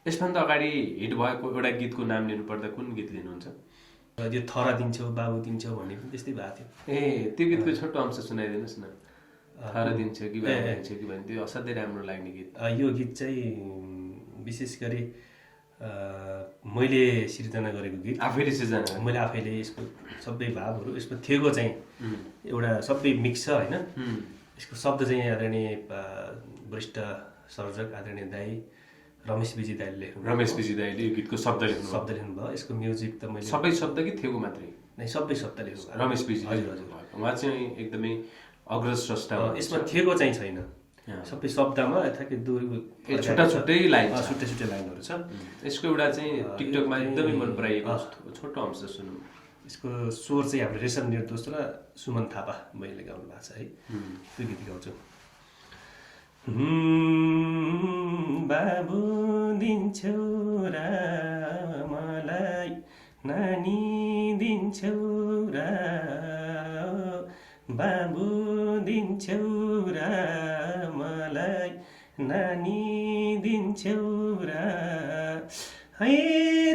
यसभन्दा अगाडि हिट भएको एउटा गीतको नाम लिनु पर्दा कुन गीत लिनुहुन्छ? यो थरा दिन्छौ बाबु दिन्छौ भन्ने पनि त्यस्तै भएको थियो। त्यो गीतको छोटो अंश सुनाइदिनुहोस् न। थरा दिन्छौ कि बाबु दिन्छौ कि भन्ने त्यो असाध्यै राम्रो लाग्ने गीत। यो गीत चाहिँ विशेष गरी मैले सिर्जना गरेको गीत, आफैले सिर्जना मैले आफैले यसको सबै भावहरू यसमा थिएको चाहिँ एउटा सबै मिक्स छ होइन। यसको शब्द चाहिँ आदरणीय वरिष्ठ सर्जक आदरणीय दाई रमेश विजी दाईले लेख्नु। रमेश विजी दाईले यो गीतको शब्द लेख्नुभयो। यसको म्युजिक त मैले सबै शब्द कि थियो मात्रै नै सबै शब्द लेख्नु रमेश विजी। हजुर उहाँ चाहिँ एकदमै अग्रज स्रष्टा। यसमा थिएको चाहिँ छैन, सबै शब्दमा यथाकै छुट्टा छुट्टै लाइन छुट्टै लाइनहरू छ। यसको एउटा चाहिँ टिकटकमा एकदमै मन पराइएको छोटो अंश सुनौँ। यसको स्वर चाहिँ हाम्रो रेशम निर्दोष र सुमन थापा मैले गाउनु भएको छ है। त्यो गीत गाउँछु। बाबु दिन्छौ र मलाई नानी दिन्छौ र बाबु दिन्छौ र मलाई नानी दिन्छौ र है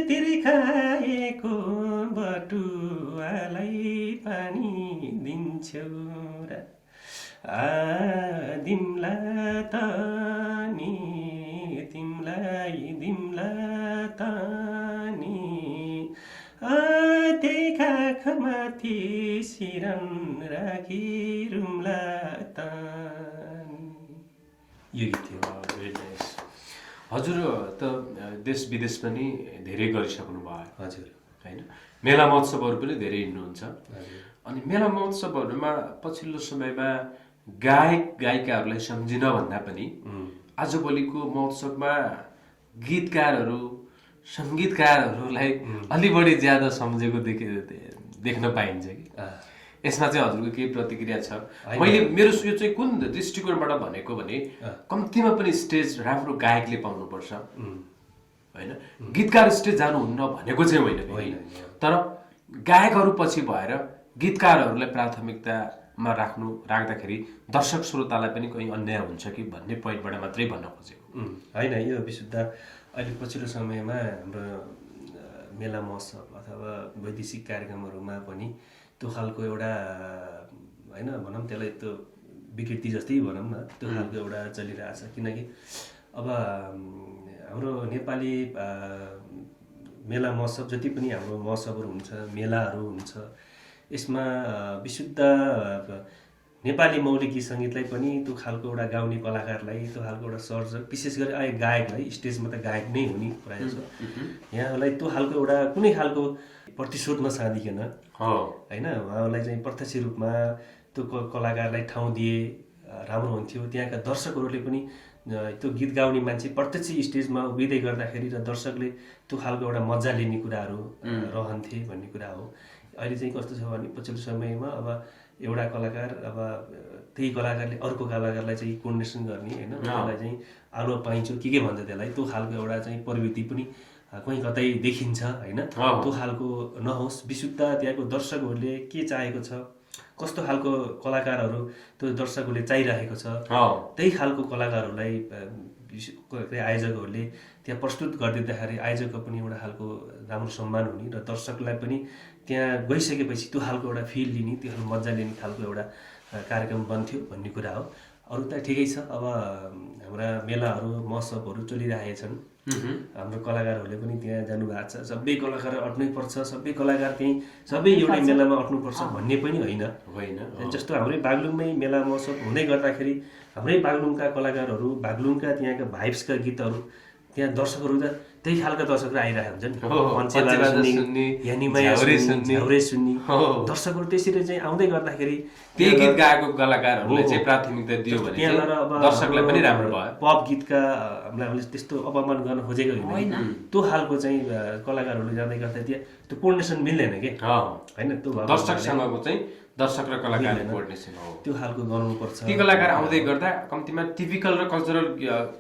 तिर्खाएको बटुवालाई पानी दिन्छौ र दिम्ला त नि तिमलाई दिम्ला त नि त्यही काखमाथि सिरन राखी रुम्ला त। यो गीत थियो। हजुर त देश विदेश पनि धेरै गरिसक्नु भयो हजुर होइन। मेला महोत्सवहरू पनि धेरै हिँड्नुहुन्छ। अनि मेला महोत्सवहरूमा पछिल्लो समयमा गायक गायिकाहरूलाई सम्झिन भन्दा पनि आजभोलिको महोत्सवमा गीतकारहरू सङ्गीतकारहरूलाई अलि बढी ज्यादा सम्झेको देख्न पाइन्छ कि यसमा चाहिँ हजुरको केही प्रतिक्रिया छ? मैले मेरो यो चाहिँ कुन दृष्टिकोणबाट भनेको भने कम्तीमा पनि स्टेज राम्रो गायकले पाउनुपर्छ होइन, गीतकार स्टेज जानुहुन्न भनेको चाहिँ होइन, तर गायकहरू पछि भएर गीतकारहरूलाई प्राथमिकतामा राख्दाखेरि दर्शक श्रोतालाई पनि कहीँ अन्याय हुन्छ कि भन्ने पोइन्टबाट मात्रै भन्न खोजेको होइन। यो विशुद्ध अहिले पछिल्लो समयमा हाम्रो मेला महोत्सव अथवा वैदेशिक कार्यक्रमहरूमा पनि त्यो खालको एउटा होइन भनौँ त्यसलाई त्यो विकृति जस्तै भनौँ न, त्यो खालको एउटा चलिरहेछ। किनकि अब हाम्रो नेपाली मेला महोत्सव जति पनि हाम्रो महोत्सवहरू हुन्छ मेलाहरू हुन्छ यसमा विशुद्ध नेपाली मौलिक गीत सङ्गीतलाई पनि त्यो खालको एउटा गाउने कलाकारलाई त्यो खालको एउटा सर्जक विशेष गरी अहिले गायकलाई स्टेजमा त गायक नै हुने प्रायः जसो यहाँलाई त्यो खालको एउटा कुनै खालको प्रतिशोध नसाधिकन होइन उहाँलाई चाहिँ प्रत्यक्ष रूपमा त्यो कलाकारलाई ठाउँ दिए राम्रो हुन्थ्यो। त्यहाँका दर्शकहरूले पनि त्यो गीत गाउने मान्छे प्रत्यक्ष स्टेजमा उभिँदै गर्दाखेरि र दर्शकले त्यो खालको एउटा मजा लिने कुराहरू रहन्थे भन्ने कुरा हो। अहिले चाहिँ कस्तो छ भने पछिल्लो समयमा अब एउटा कलाकार अब त्यही कलाकारले अर्को कलाकारलाई चाहिँ कोर्डिनेसन गर्ने होइन उहाँलाई चाहिँ आलो पाइन्छ के भन्छ त्यसलाई त्यो खालको एउटा चाहिँ प्रवृत्ति पनि कहीँ कतै देखिन्छ होइन। त्यो खालको नहोस्, विशुद्ध त्यहाँको दर्शकहरूले के चाहेको छ, कस्तो खालको कलाकारहरू त्यो दर्शकहरूले चाहिरहेको छ त्यही खालको कलाकारहरूलाई आयोजकहरूले त्यहाँ प्रस्तुत गरिदिँदाखेरि आयोजकको पनि एउटा खालको राम्रो सम्मान हुने र दर्शकलाई पनि त्यहाँ गइसकेपछि त्यो खालको एउटा फिल लिने त्यो खालको मजा लिने खालको एउटा कार्यक्रम बन्थ्यो भन्ने कुरा हो। अरू त ठिकै छ, अब हाम्रा मेलाहरू महोत्सवहरू चलिरहेछन्, हाम्रो कलाकारहरूले पनि त्यहाँ जानुभएको छ। सबै कलाकार अट्नै पर्छ, सबै कलाकार त्यहीँ सबै एउटै मेलामा अट्नुपर्छ भन्ने पनि होइन। जस्तो हाम्रै बागलुङमै मेला महोत्सव हुँदै गर्दाखेरि हाम्रै बागलुङका कलाकारहरू बागलुङका त्यहाँका भाइब्सका गीतहरू त्यहाँ दर्शकहरू त त्यही खालका दर्शकहरू आइरहेको हुन्छ नि, झ्याउरे सुन्ने दर्शकहरू त्यसरी चाहिँ आउँदै गर्दाखेरि त्यही गीत गाएको कलाकारहरूले चाहिँ प्राथमिकता दियो भने त्यहाँबाट अब दर्शकलाई पनि राम्रो भयो। पप गीतका हामीले त्यस्तो अपमान गर्न खोजेको होइन, त्यो खालको चाहिँ कलाकारहरूले जाँदै गर्दा त्यहाँ त्यो कोर्डिनेसन मिल्दैन कि होइन, त्यो दर्शकसँगको चाहिँ दर्शक र कलाकार कोर्डिनेसन हो, त्यो खालको गर्नुपर्छ। ती कलाकार आउँदै गर्दा कम्तीमा टिपिकल र कल्चरल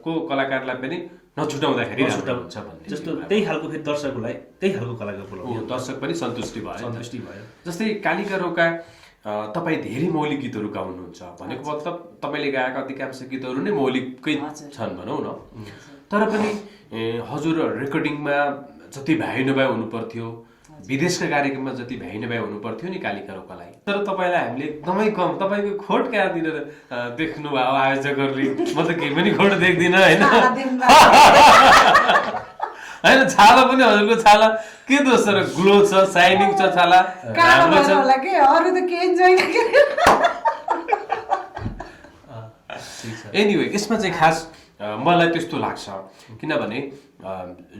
को कलाकारलाई पनि नछुटाउँदाखेरि हुन्छ भन्ने जस्तो त्यही खालको फेरि दर्शकहरूलाई त्यही खालको कलाकार बोलाउँछ, दर्शक पनि सन्तुष्टि भयो। जस्तै कालिका रोका तपाईँ धेरै मौलिक गीतहरू गाउनुहुन्छ भनेको मतलब तपाईँले गाएका अधिकांश गीतहरू नै मौलिकै छन् भनौँ न, तर पनि हजुर रेकर्डिङमा जति भ्याइ नभए हुनु पर्थ्यो, विदेशका कार्यक्रममा जति भ्याइ नभए हुनु पर्थ्यो नि कालिका रोकालाई, तर तपाईँलाई हामीले एकदमै कम तपाईँको खोट कहाँतिर देख्नु भयो आयोजकहरूले, म त केही पनि खोट देख्दिनँ होइन। होइन छाला पनि हजुरको छाला के दोष र ग्लो छ, साइनिङ छ, छाला राम्रो छ। एनिवे यसमा चाहिँ खास मलाई त्यस्तो लाग्छ किनभने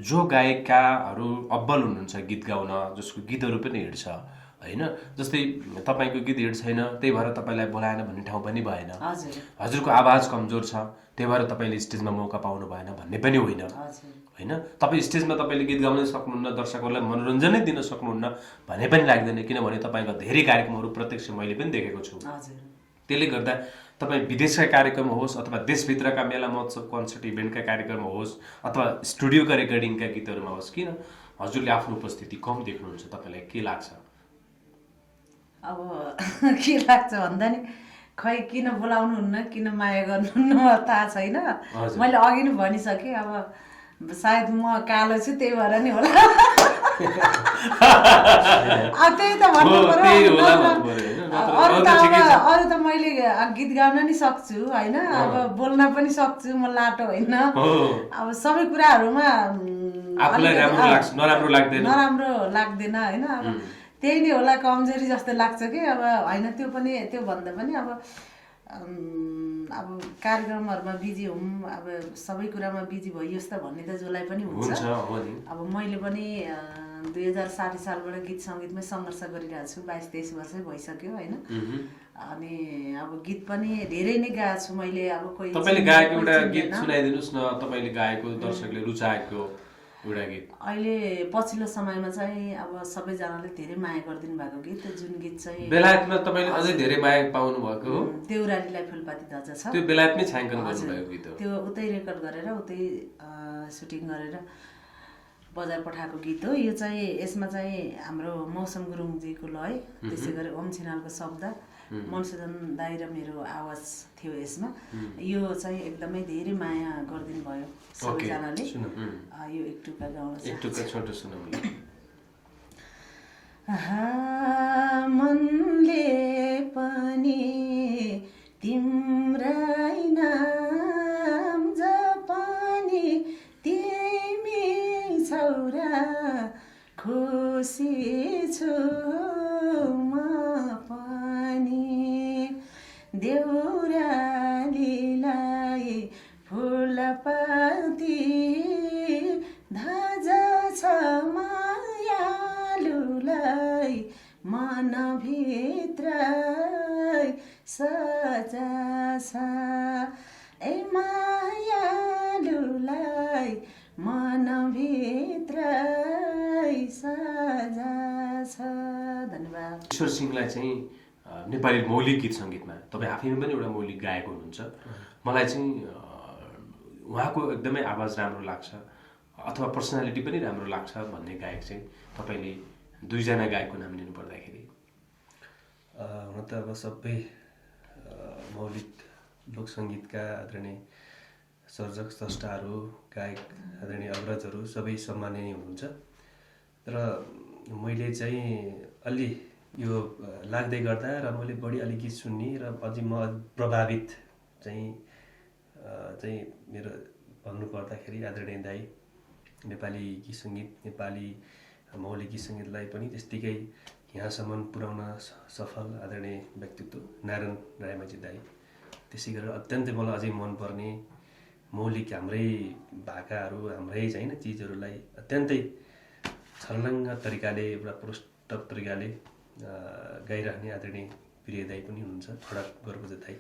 जो गायकहरू अब्बल हुनुहुन्छ गीत गाउन, जसको गीतहरू पनि हिँड्छ होइन, जस्तै तपाईँको गीत हिँड छैन त्यही भएर तपाईँलाई बोलाएन भन्ने ठाउँ पनि भएन, हजुरको आवाज कमजोर छ त्यही भएर तपाईँले स्टेजमा मौका पाउनु भएन भन्ने पनि होइन होइन। तपाईँ स्टेजमा तपाईँले गीत गाउनै सक्नुहुन्न, दर्शकहरूलाई मनोरञ्जनै दिन सक्नुहुन्न भन्ने पनि लाग्दैन, किनभने तपाईँको धेरै कार्यक्रमहरू प्रत्यक्ष मैले पनि देखेको छु। त्यसले गर्दा तपाईँ विदेशका कार्यक्रम होस् अथवा देशभित्रका मेला महोत्सव कन्सर्ट इभेन्टका कार्यक्रम होस् अथवा स्टुडियोका रेकर्डिङका गीतहरूमा होस्, किन हजुरले आफ्नो उपस्थिति कम देख्नुहुन्छ, तपाईँलाई के लाग्छ? अब के लाग्छ भन्दा नि खै किन बोलाउनुहुन्न, किन माया गर्नुहुन्न मलाई थाहा छैन। मैले अघि नै भनिसकेँ, अब सायद म कालो छु त्यही भएर नि होला। त्यही त भन्नु पर्यो, अरू त मैले गीत गाउन नि सक्छु होइन, अब बोल्न पनि सक्छु, म लाटो होइन। अब सबै कुराहरूमा नराम्रो लाग्दैन होइन, अब त्यही नै होला कमजोरी जस्तो लाग्छ कि अब होइन। त्यो भन्दा पनि अब कार्यक्रमहरूमा बिजी हौँ, अब सबै कुरामा बिजी भइयोस् त भन्ने त जसलाई पनि हुन्छ। अब मैले पनि 2060 सालबाट गीत सङ्गीतमै सङ्घर्ष गरिरहेको छु, 22-23 वर्षै भइसक्यो होइन। अनि अब गीत पनि धेरै नै गाएको छु मैले। अब कोही तपाईँले गाएको एउटा गीत सुनाइदिनुहोस् न, तपाईँले गाएको दर्शकले रुचाएको एउटा गीत। अहिले पछिल्लो समयमा चाहिँ अब सबैजनाले धेरै माया गरिदिनु भएको गीत, जुन गीत चाहिँ बेलायतमा तपाईँले अझै धेरै माया पाउनु भएको हो, देउरालीलाई फुलपाती धजा छ, त्यो बेलायतमै छायाङ्कन गर्नुभएको गीत हो। त्यो उतै रेकर्ड गरेर उतै सुटिङ गरेर बजार पठाएको गीत हो यो चाहिँ। यसमा चाहिँ हाम्रो मौसम गुरुङजीको लय, त्यसै गरी ओम छिनालको शब्द, मनसुजन दाई र मेरो आवाज थियो यसमा। यो चाहिँ एकदमै धेरै माया गरिदिनु भयो सबैजनाले। यो एक टुक्का गाउन मनले पनि तिम्रै नाम जपनी तिमी छौरा खुसी छु म पनि देउरालीलाई फुलपाती धाजा छ मायालुलाई मनभित्र सजा छ ए मायालुलाई मनभित्र सजा छ। धन्यवाद। ईश्वर सिंहलाई चाहिँ नेपाली मौलिक गीत सङ्गीतमा तपाईँ आफैमा पनि एउटा मौलिक गायक हुनुहुन्छ। मलाई चाहिँ उहाँको एकदमै आवाज राम्रो लाग्छ अथवा पर्सनालिटी पनि राम्रो लाग्छ भन्ने गायक चाहिँ तपाईँले दुईजना गायकको नाम लिनु पर्दाखेरि? हुन त अब सबै मौलिक लोकसङ्गीतका आदरणीय सर्जक स्रष्टाहरू, गायक आदरणीय अग्रजहरू सबै सम्माननीय हुनुहुन्छ। र मैले चाहिँ अलि यो लाग्दै गर्दा र मैले बढी अलि गीत सुन्ने र अझै म प्रभावित चाहिँ मेरो भन्नुपर्दाखेरि आदरणीय दाई नेपाली गीत सङ्गीत, नेपाली मौलिक गीत सङ्गीतलाई पनि त्यत्तिकै यहाँसम्म पुर्याउन सफल आदरणीय व्यक्तित्व नारायण रायमाझी दाई। त्यसै गरेर अत्यन्तै मलाई अझै मनपर्ने मौलिक हाम्रै भाकाहरू, हाम्रै होइन चिजहरूलाई अत्यन्तै छर्लङ्ग तरिकाले एउटा प्रोष्टक तरिकाले गाइराख्ने आदरणीय प्रिय दाई पनि हुनुहुन्छ, खडक गर्बुज दाई।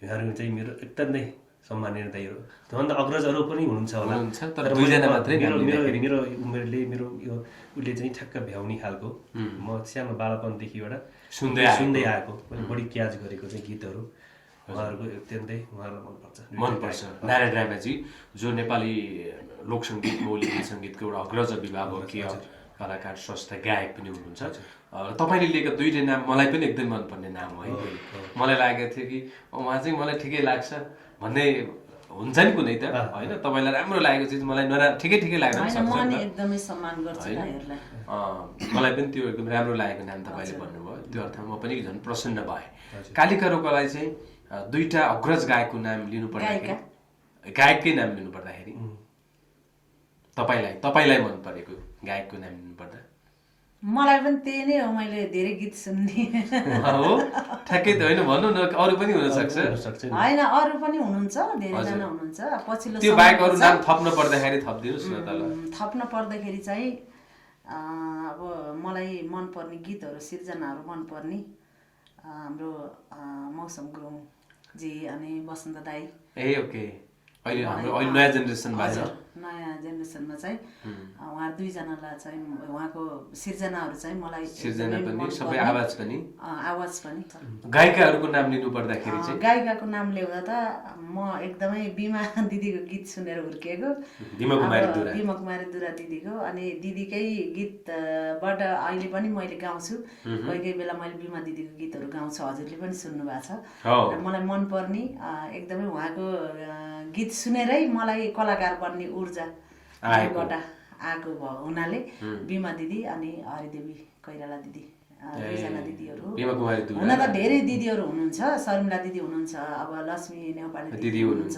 उहाँहरू चाहिँ मेरो अत्यन्तै सम्मानीय दाईहरू। त्योभन्दा अग्रजहरू पनि हुनुहुन्छ होला, तर दुईजना मात्रै। मेरो उमेरले मेरो यो उसले चाहिँ ठ्याक्क भ्याउने खालको म सानो बालपनदेखि एउटा सुन्दै आएको, मैले बढी क्याच गरेको चाहिँ गीतहरू उहाँहरूको अत्यन्तै उहाँहरूलाई मनपर्छ। नारायण रायमाझी जो नेपाली लोकसङ्गीत मौलिक गीत सङ्गीतको एउटा अग्रज विभागीय कलाकार, स्रष्टा, गायक पनि हुनुहुन्छ। तपाईँले लिएको दुईवटा नाम मलाई पनि एकदम मनपर्ने नाम हो है। मलाई लागेको थियो कि उहाँ चाहिँ मलाई ठिकै लाग्छ भन्ने हुन्छ नि कुनै त होइन, तपाईँलाई राम्रो लागेको चिज मलाई ठिकै लाग्न सक्छ। एकदमै सम्मान गर्छु दाइहरुलाई। मलाई पनि त्यो एकदम राम्रो लागेको नाम तपाईँले भन्नुभयो, त्यो अर्थमा म पनि झन् प्रसन्न भएँ। कालिका रोकालाई चाहिँ दुईटा अग्रज गायकको नाम लिनु पर्दाखेरि, गायककै नाम लिनु पर्दाखेरि तपाईँलाई मन परेको गायकको नाम लिनु पर्दा? मलाई पनि त्यही नै हो, मैले धेरै गीत सुन्ने हो। ठ्याक्कै त होइन, भन्नु न, अरू पनि हुन सक्छ। होइन, अरू पनि हुनुहुन्छ, धेरैजना हुनुहुन्छ। पछिल्लो त्यो बाहेक अरू नाम थप्न पर्दाखेरि थप्दिनुस् न त ल। थप्न पर्दाखेरि चाहिँ अब मलाई मनपर्ने गीतहरू, सिर्जनाहरू मनपर्ने हाम्रो मौसम गुरुङजी अनि वसन्त दाई। ओके। अहिले नयाँ जेनेरेसन हजुर, नयाँ जेनेरेसनमा चाहिँ उहाँहरू दुईजनालाई चाहिँ उहाँको सिर्जनाहरू चाहिँ मलाई सबै आवाज पनि गायिकाहरूको नाम लिनु पर्दाखेरि चाहिँ गायिकाको नाम ल्याउँदा त म एकदमै बिमा दिदीको गीत सुनेर हुर्किएको, बिमा कुमारी दुरा दिदीको। अनि दिदीकै गीतबाट अहिले पनि मैले गाउँछु, कोही कोही बेला मैले बिमा दिदीको गीतहरू गाउँछु, हजुरले पनि सुन्नु भएको छ। र मलाई मनपर्ने एकदमै उहाँको गीत सुनेरै मलाई कलाकार बन्ने ऊर्जा आएको हुनाले बिमा दिदी अनि हरिदेवी कैराला दिदी, दुईजना दिदीहरू। हुन त धेरै दिदीहरू हुनुहुन्छ, शर्मिला दिदी हुनुहुन्छ, अब लक्ष्मी नेपाली दिदी हुनुहुन्छ।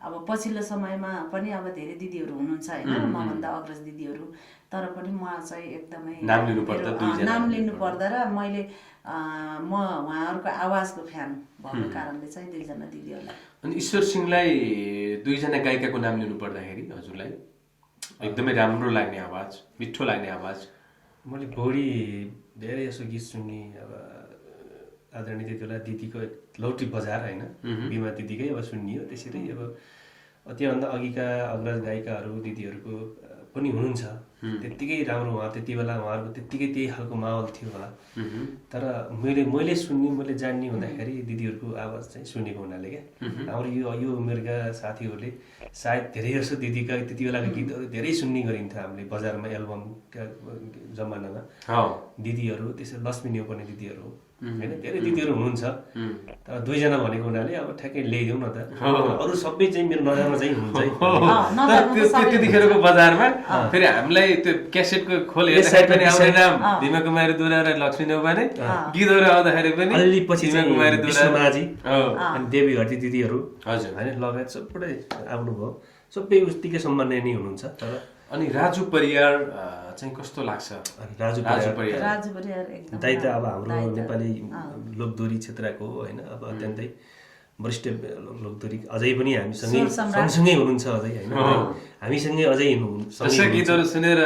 अब पछिल्लो समयमा पनि अब धेरै दिदीहरू हुनुहुन्छ होइन, मभन्दा अग्रज दिदीहरू। तर पनि म चाहिँ एकदमै नाम लिनु पर्दा र मैले म उहाँहरूको आवाजको फ्यान भएको कारणले चाहिँ दुईजना दिदीहरूलाई। अनि ईश्वर सिंहलाई दुईजना गायिकाको नाम लिनु पर्दाखेरि हजुरलाई एकदमै राम्रो लाग्ने आवाज, मिठो लाग्ने आवाज? मैले बढी धेरै यसो गीत सुन्ने अब आदरणीय त्यति बेला दिदीको लौटी बजार होइन, बिमा दिदीकै अब सुनियो। त्यसरी अब त्योभन्दा अघिका अग्रज गायिकाहरू दिदीहरूको पनि हुनुहुन्छ, त्यत्तिकै राम्रो उहाँ त्यति बेला उहाँहरूको त्यत्तिकै त्यही खालको माहौल थियो होला। तर मैले सुन्ने, मैले जान्ने हुँदाखेरि दिदीहरूको आवाज चाहिँ सुनेको हुनाले क्या हाम्रो यो उमेरका साथीहरूले सायद धेरै जसो दिदीका त्यति बेलाको गीतहरू धेरै सुन्ने गरिन्थ्यो। हामीले बजारमा एल्बमका जमानामा दिदीहरू, त्यसै लक्ष्मी नेउपर्ने दिदीहरू होइन, धेरै दिदीहरू हुनुहुन्छ। तर दुईजना भनेको हुनाले अब ठ्याक्कै ल्याइदेऊ न त, अरू सबै चाहिँ मेरो नजरमा चाहिँ हुन्छ। त्यतिखेरको बजारमा फेरि हामीलाई त्यो क्यासेटको खोल हेर्दाखेरि पनि आउने नाम भीमा कुमारी दुरा र लक्ष्मी नेउपाने, गीतहरू आउँदाखेरि पनि अलि पछि भीमा कुमारी दुरा माझी अनि देवी हर्ती दिदीहरू हजुर होइन लगायत सबै आउनुभयो। सबै उतिकै सम्माननीय नै हुनुहुन्छ। तर अनि राजु परियार चाहिँ कस्तो लाग्छ? राजु परियार एकदम दाइ त अब हाम्रो नेपाली लोकदोरी क्षेत्रको होइन अब अत्यन्तै वरिष्ठ लोकदोरी अझै पनि हामीसँगै सँगसँगै हुनुहुन्छ अझै होइन हामीसँगै अझै गीतहरू सुनेर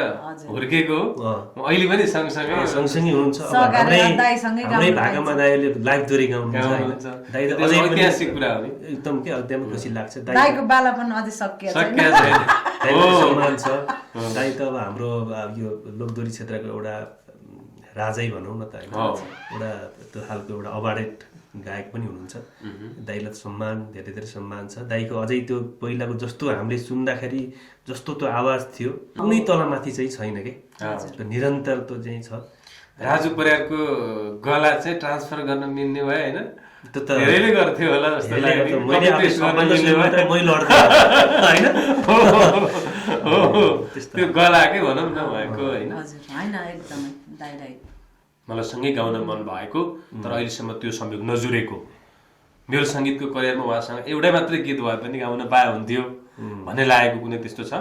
हुर्केको अहिले पनि सँगसँगै हुनुहुन्छ। हाम्रै भाकामा दाइले लाइभ दोरी गाउनुहुन्छ दाइ त अझै ऐतिहासिक कुरा हो नि एकदम के एकदम खुसी लाग्छ। दाइको बालापन अझै सकिएको सम्मान छ। दाइ त अब हाम्रो यो लोकदोरी क्षेत्रको एउटा राजै भनौँ न त होइन एउटा त्यो खालको एउटा अवार्डेड गायक पनि हुनुहुन्छ। दाइलाई सम्मान धेरै धेरै सम्मान छ। दाइको अझै त्यो पहिलाको जस्तो हामीले सुन्दाखेरि जस्तो त्यो आवाज थियो कुनै तलमाथि चाहिँ छैन कि निरन्तर त्यो चाहिँ छ। राजु परियारको गला चाहिँ ट्रान्सफर गर्न मिल्ने भयो होइन त्यो त धेरैले गर्थ्यो होला जस्तो लाग्यो। त्यो गलाकै भनौँ न भएको होइन मलाई सँगै गाउन मन भएको तर अहिलेसम्म त्यो संयोग नजुरेको। मेरो सङ्गीतको करियरमा उहाँसँग एउटै मात्रै गीत भए पनि गाउन पाए हुन्थ्यो भन्ने लागेको कुनै त्यस्तो छ?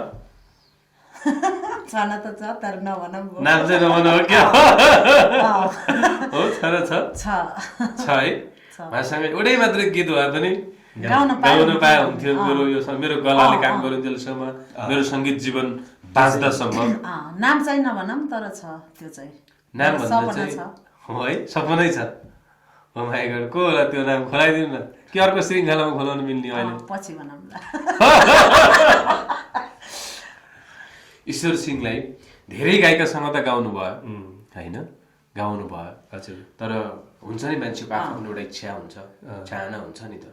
छन त छ तर नभनौँ नाम चाहिँ नभनौँ हो क्या हो छ र छ है उहाँसँग एउटै मात्रै गीत भए पनि गाउन पाए हुन्थ्यो। मेरो गलाले काम गरुन्जेलसम्म मेरो सङ्गीत जीवन बाँच्दासम्म नाम चाहिँ नभनौँ तर छ त्यो चाहिँ नाम भन्दा चाहिँ हो है सपनै छ। हो माइ गॉड को होला त्यो नाम खोलाइदिनु न कि अर्को श्रृङ्खलामा खोलाउनु मिल्ने अहिले पछि भनौँला। ईश्वर सिंहलाई धेरै गायिकासँग त गाउनु भयो होइन गाउनु भयो हजुर तर हुन्छ नि मान्छेको आफ्नो एउटा इच्छा हुन्छ चाहना हुन्छ नि त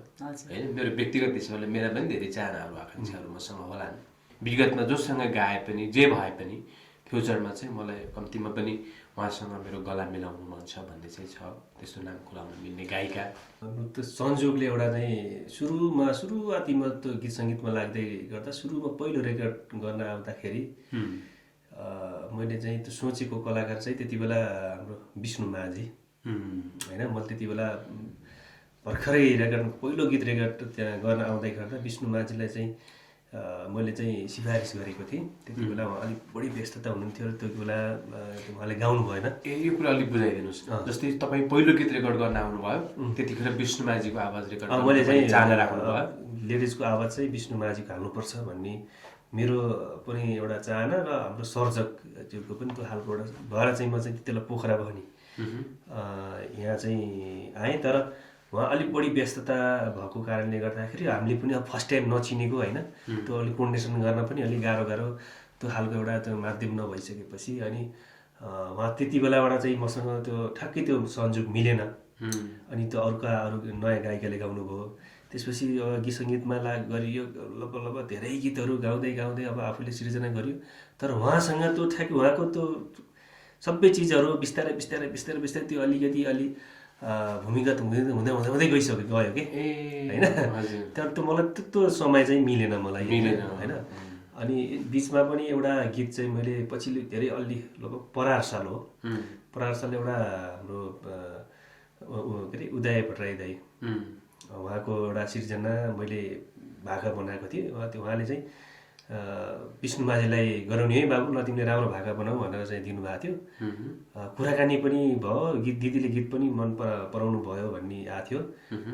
होइन। मेरो व्यक्तिगत हिसाबले मेरा पनि धेरै चाहनाहरू आकाङ्क्षाहरू मसँग होला नि। विगतमा जोसँग गाए पनि जे भए पनि फ्युचरमा चाहिँ मलाई कम्तीमा पनि उहाँसँग मेरो गला मिलाउनु मन छ भन्ने चाहिँ छ। त्यस्तो नाम खुलाउन मिल्ने गायिका त्यो संयोगले एउटा चाहिँ सुरुवातीमा त्यो गीत सङ्गीतमा लाग्दै गर्दा सुरुमा पहिलो रेकर्ड गर्न आउँदाखेरि मैले चाहिँ त्यो सोचेको कलाकार चाहिँ त्यति बेला हाम्रो विष्णु माझी होइन। मैले त्यति बेला भर्खरै रेकर्ड पहिलो गीत रेकर्ड त्यहाँ गर्न आउँदै गर्दा विष्णु माझीलाई चाहिँ मैले चाहिँ सिफारिस गरेको थिएँ। त्यति बेला उहाँ अलिक बढी व्यस्तता हुनुहुन्थ्यो र त्यो बेला उहाँले गाउनु भएन। यो कुरा अलिक बुझाइदिनुहोस्। जस्तै तपाईँ पहिलो गीत रेकर्ड गर्न आउनुभयो त्यतिखेर विष्णु माझीको आवाज रेकर्ड मैले चाहिँ चाहना राख्नुभयो लेडिजको आवाज चाहिँ विष्णु माझीको हाल्नुपर्छ भन्ने मेरो पनि एउटा चाहना र हाम्रो सर्जकको पनि त्यो खालको एउटा भएर चाहिँ म चाहिँ त्यसलाई पोखरा भयो नि यहाँ चाहिँ आएँ। तर उहाँ अलिक बढी व्यस्तता भएको कारणले गर्दाखेरि हामीले पनि अब फर्स्ट टाइम नचिनेको होइन त्यो अलिक कोर्डिनेसन गर्न पनि अलिक गाह्रो त्यो खालको एउटा त्यो माध्यम नभइसकेपछि अनि उहाँ त्यति बेलाबाट चाहिँ मसँग त्यो ठ्याक्कै त्यो संयोग मिलेन। अनि त्यो अरू नयाँ गायिकाले गाउनुभयो। त्यसपछि गीत सङ्गीतमा गरियो लगभग धेरै गीतहरू गाउँदै अब आफूले सृजना गरियो। तर उहाँसँग त्यो ठ्याक्कै उहाँको त्यो सबै चिजहरू बिस्तारै त्यो अलिकति भूमिगत हुँदै गयो कि होइन। तर त्यो मलाई त्यो समय चाहिँ मिलेन मलाई होइन। अनि बिचमा पनि एउटा गीत चाहिँ मैले पछिल्लो धेरै लगभग परार साल एउटा हाम्रो के अरे उदय भट्टराई दाई उहाँको एउटा सिर्जना मैले भाका बनाएको थिएँ। उहाँले चाहिँ विष्णु माझीलाई गराउने है बाबु ल तिमीले राम्रो भाका बनाऊ भनेर चाहिँ दिनुभएको थियो। कुराकानी पनि भयो दिदीले गीत पनि मन पराउनु भयो भन्ने आएको थियो।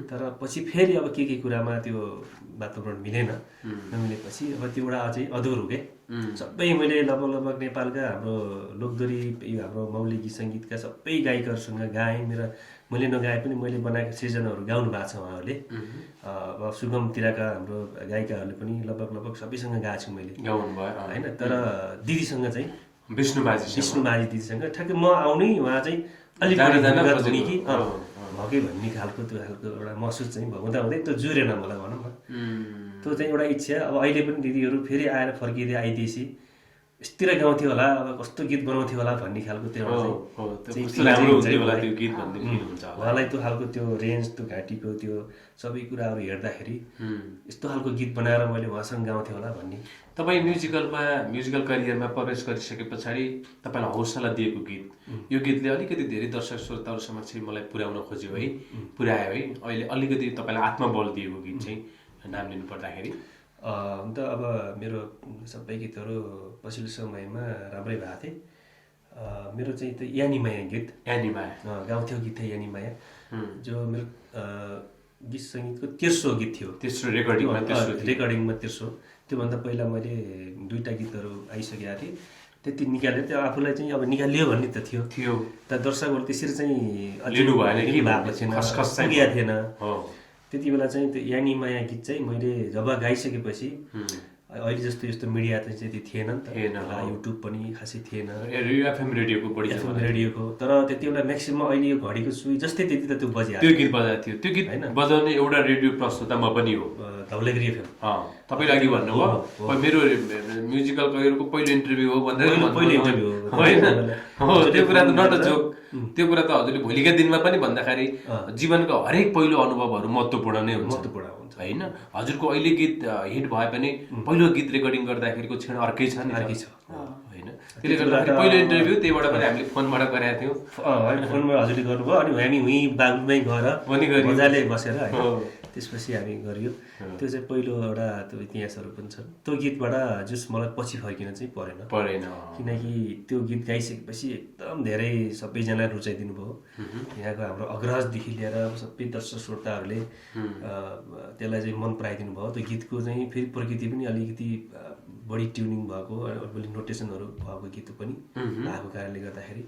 तर पछि फेरि अब के कुरामा त्यो वातावरण मिलेन। नमिलेपछि अब त्यो एउटा चाहिँ अधुरो के सबै मैले लगभग नेपालका हाम्रो लोकदोरी यो हाम्रो मौलिक गीत सङ्गीतका सबै गायकहरूसँग गाएँ। मैले नगाए पनि मैले बनाएको सिर्जनाहरू गाउनु भएको छ उहाँहरूले। अब सुगमतिरका हाम्रो गायिकाहरूले पनि लगभग सबैसँग गाएको छु मैले होइन। तर दिदीसँग चाहिँ विष्णु माझी दिदीसँग ठ्याक्कै म आउने उहाँ चाहिँ अलिक भएकै भन्ने खालको त्यो खालको एउटा महसुस चाहिँ हुँदै त्यो जुरेन मलाई भनौँ न। त्यो चाहिँ एउटा इच्छा। अब अहिले पनि दिदीहरू फेरि आएर फर्किँदै आइदिएपछि यस्तै गाउँथ्यो होला अब कस्तो गीत बनाउँथ्यो होला भन्ने खालको त्यो उहाँलाई त्यो खालको त्यो रेन्ज त्यो घाँटीको त्यो सबै कुराहरू हेर्दाखेरि यस्तो खालको गीत बनाएर मैले उहाँसँग गाउँथेँ होला भन्ने। तपाईँ म्युजिकल करियरमा प्रवेश गरिसके पछाडि तपाईँलाई हौसला दिएको गीत यो गीतले अलिकति धेरै दर्शक श्रोताहरू समक्ष मलाई पुर्याउन खोज्यो है पुर्यायो है। अहिले अलिकति तपाईँलाई आत्मबल दिएको गीत चाहिँ नाम लिनु पर्दाखेरि हुन त अब मेरो सबै गीतहरू पछिल्लो समयमा राम्रै भएको थिए। मेरो चाहिँ त्यो यानी माया गीत गाउँथ्यो गीत थियो यानी माया, जो मेरो गीत सङ्गीतको तेस्रो गीत थियो। तेस्रो रेकर्डिङमा तेस्रो। त्योभन्दा पहिला मैले 2टा गीतहरू आइसकेका थिएँ, त्यति निकालेर त्यो आफूलाई चाहिँ अब निकालियो भन्ने त थियो तर दर्शकहरू त्यसरी चाहिँ लिनु भएन कि भएको थिएन, पुगेको थिएन। त्यति बेला चाहिँ त्यो यानी माया गीत चाहिँ मैले जब गाइसकेपछि अहिले जस्तो यस्तो मिडिया चाहिँ त्यति थिएन नि त, युट्युब पनि खासै थिएन, एफएम रेडियोको तर त्यति बेला म्याक्सिमम अहिले यो घडीको सुई जस्तै त्यति त त्यो बज्यो। त्यो गीत बजाएको थियो, त्यो गीत बजाउने एउटा रेडियो प्रस्तुता म पनि हो, धौलागिरी एफएम। तपाईँ लागि भन्नुभयो मेरो म्युजिकल करियरको पहिलो इन्टरभ्यू हो भनेर होइन, त्यो कुरा त नट अ जोक। त्यो कुरा त हजुरले भोलिका दिनमा पनि भन्दाखेरि जीवनको हरेक पहिलो अनुभवहरू महत्त्वपूर्ण नै हुन्छ होइन। हजुरको अहिले गीत हिट भए पनि पहिलो गीत रेकर्डिङ गर्दाखेरिको क्षण अर्कै छ होइन। त्यसले गर्दाखेरि पहिलो इन्टरभ्यू त्यहीबाट पनि हामीले फोनबाट गरेका थियौँ, फोनमा हजुरले गर्नुभयो, अनि हामी उहीँ बागलुङमै गएर मजाले बसेर होइन त्यसपछि हामी गरियो। त्यो चाहिँ पहिलो एउटा त्यो इतिहासहरू पनि छ। त्यो गीतबाट जस मलाई पछि फर्किन चाहिँ परेन, किनकि त्यो गीत गाइसकेपछि एकदम धेरै सबैजनाले रुचाइदिनु भयो। यहाँको हाम्रो अग्रजदेखि लिएर सबै दर्शक श्रोताहरूले त्यसलाई चाहिँ मन पराइदिनु भयो। त्यो गीतको चाहिँ फेरि प्रकृति पनि अलिकति बढी ट्युनिङ भएको, अलिक नोटेसनहरू भएको गीत पनि भएको कारणले गर्दाखेरि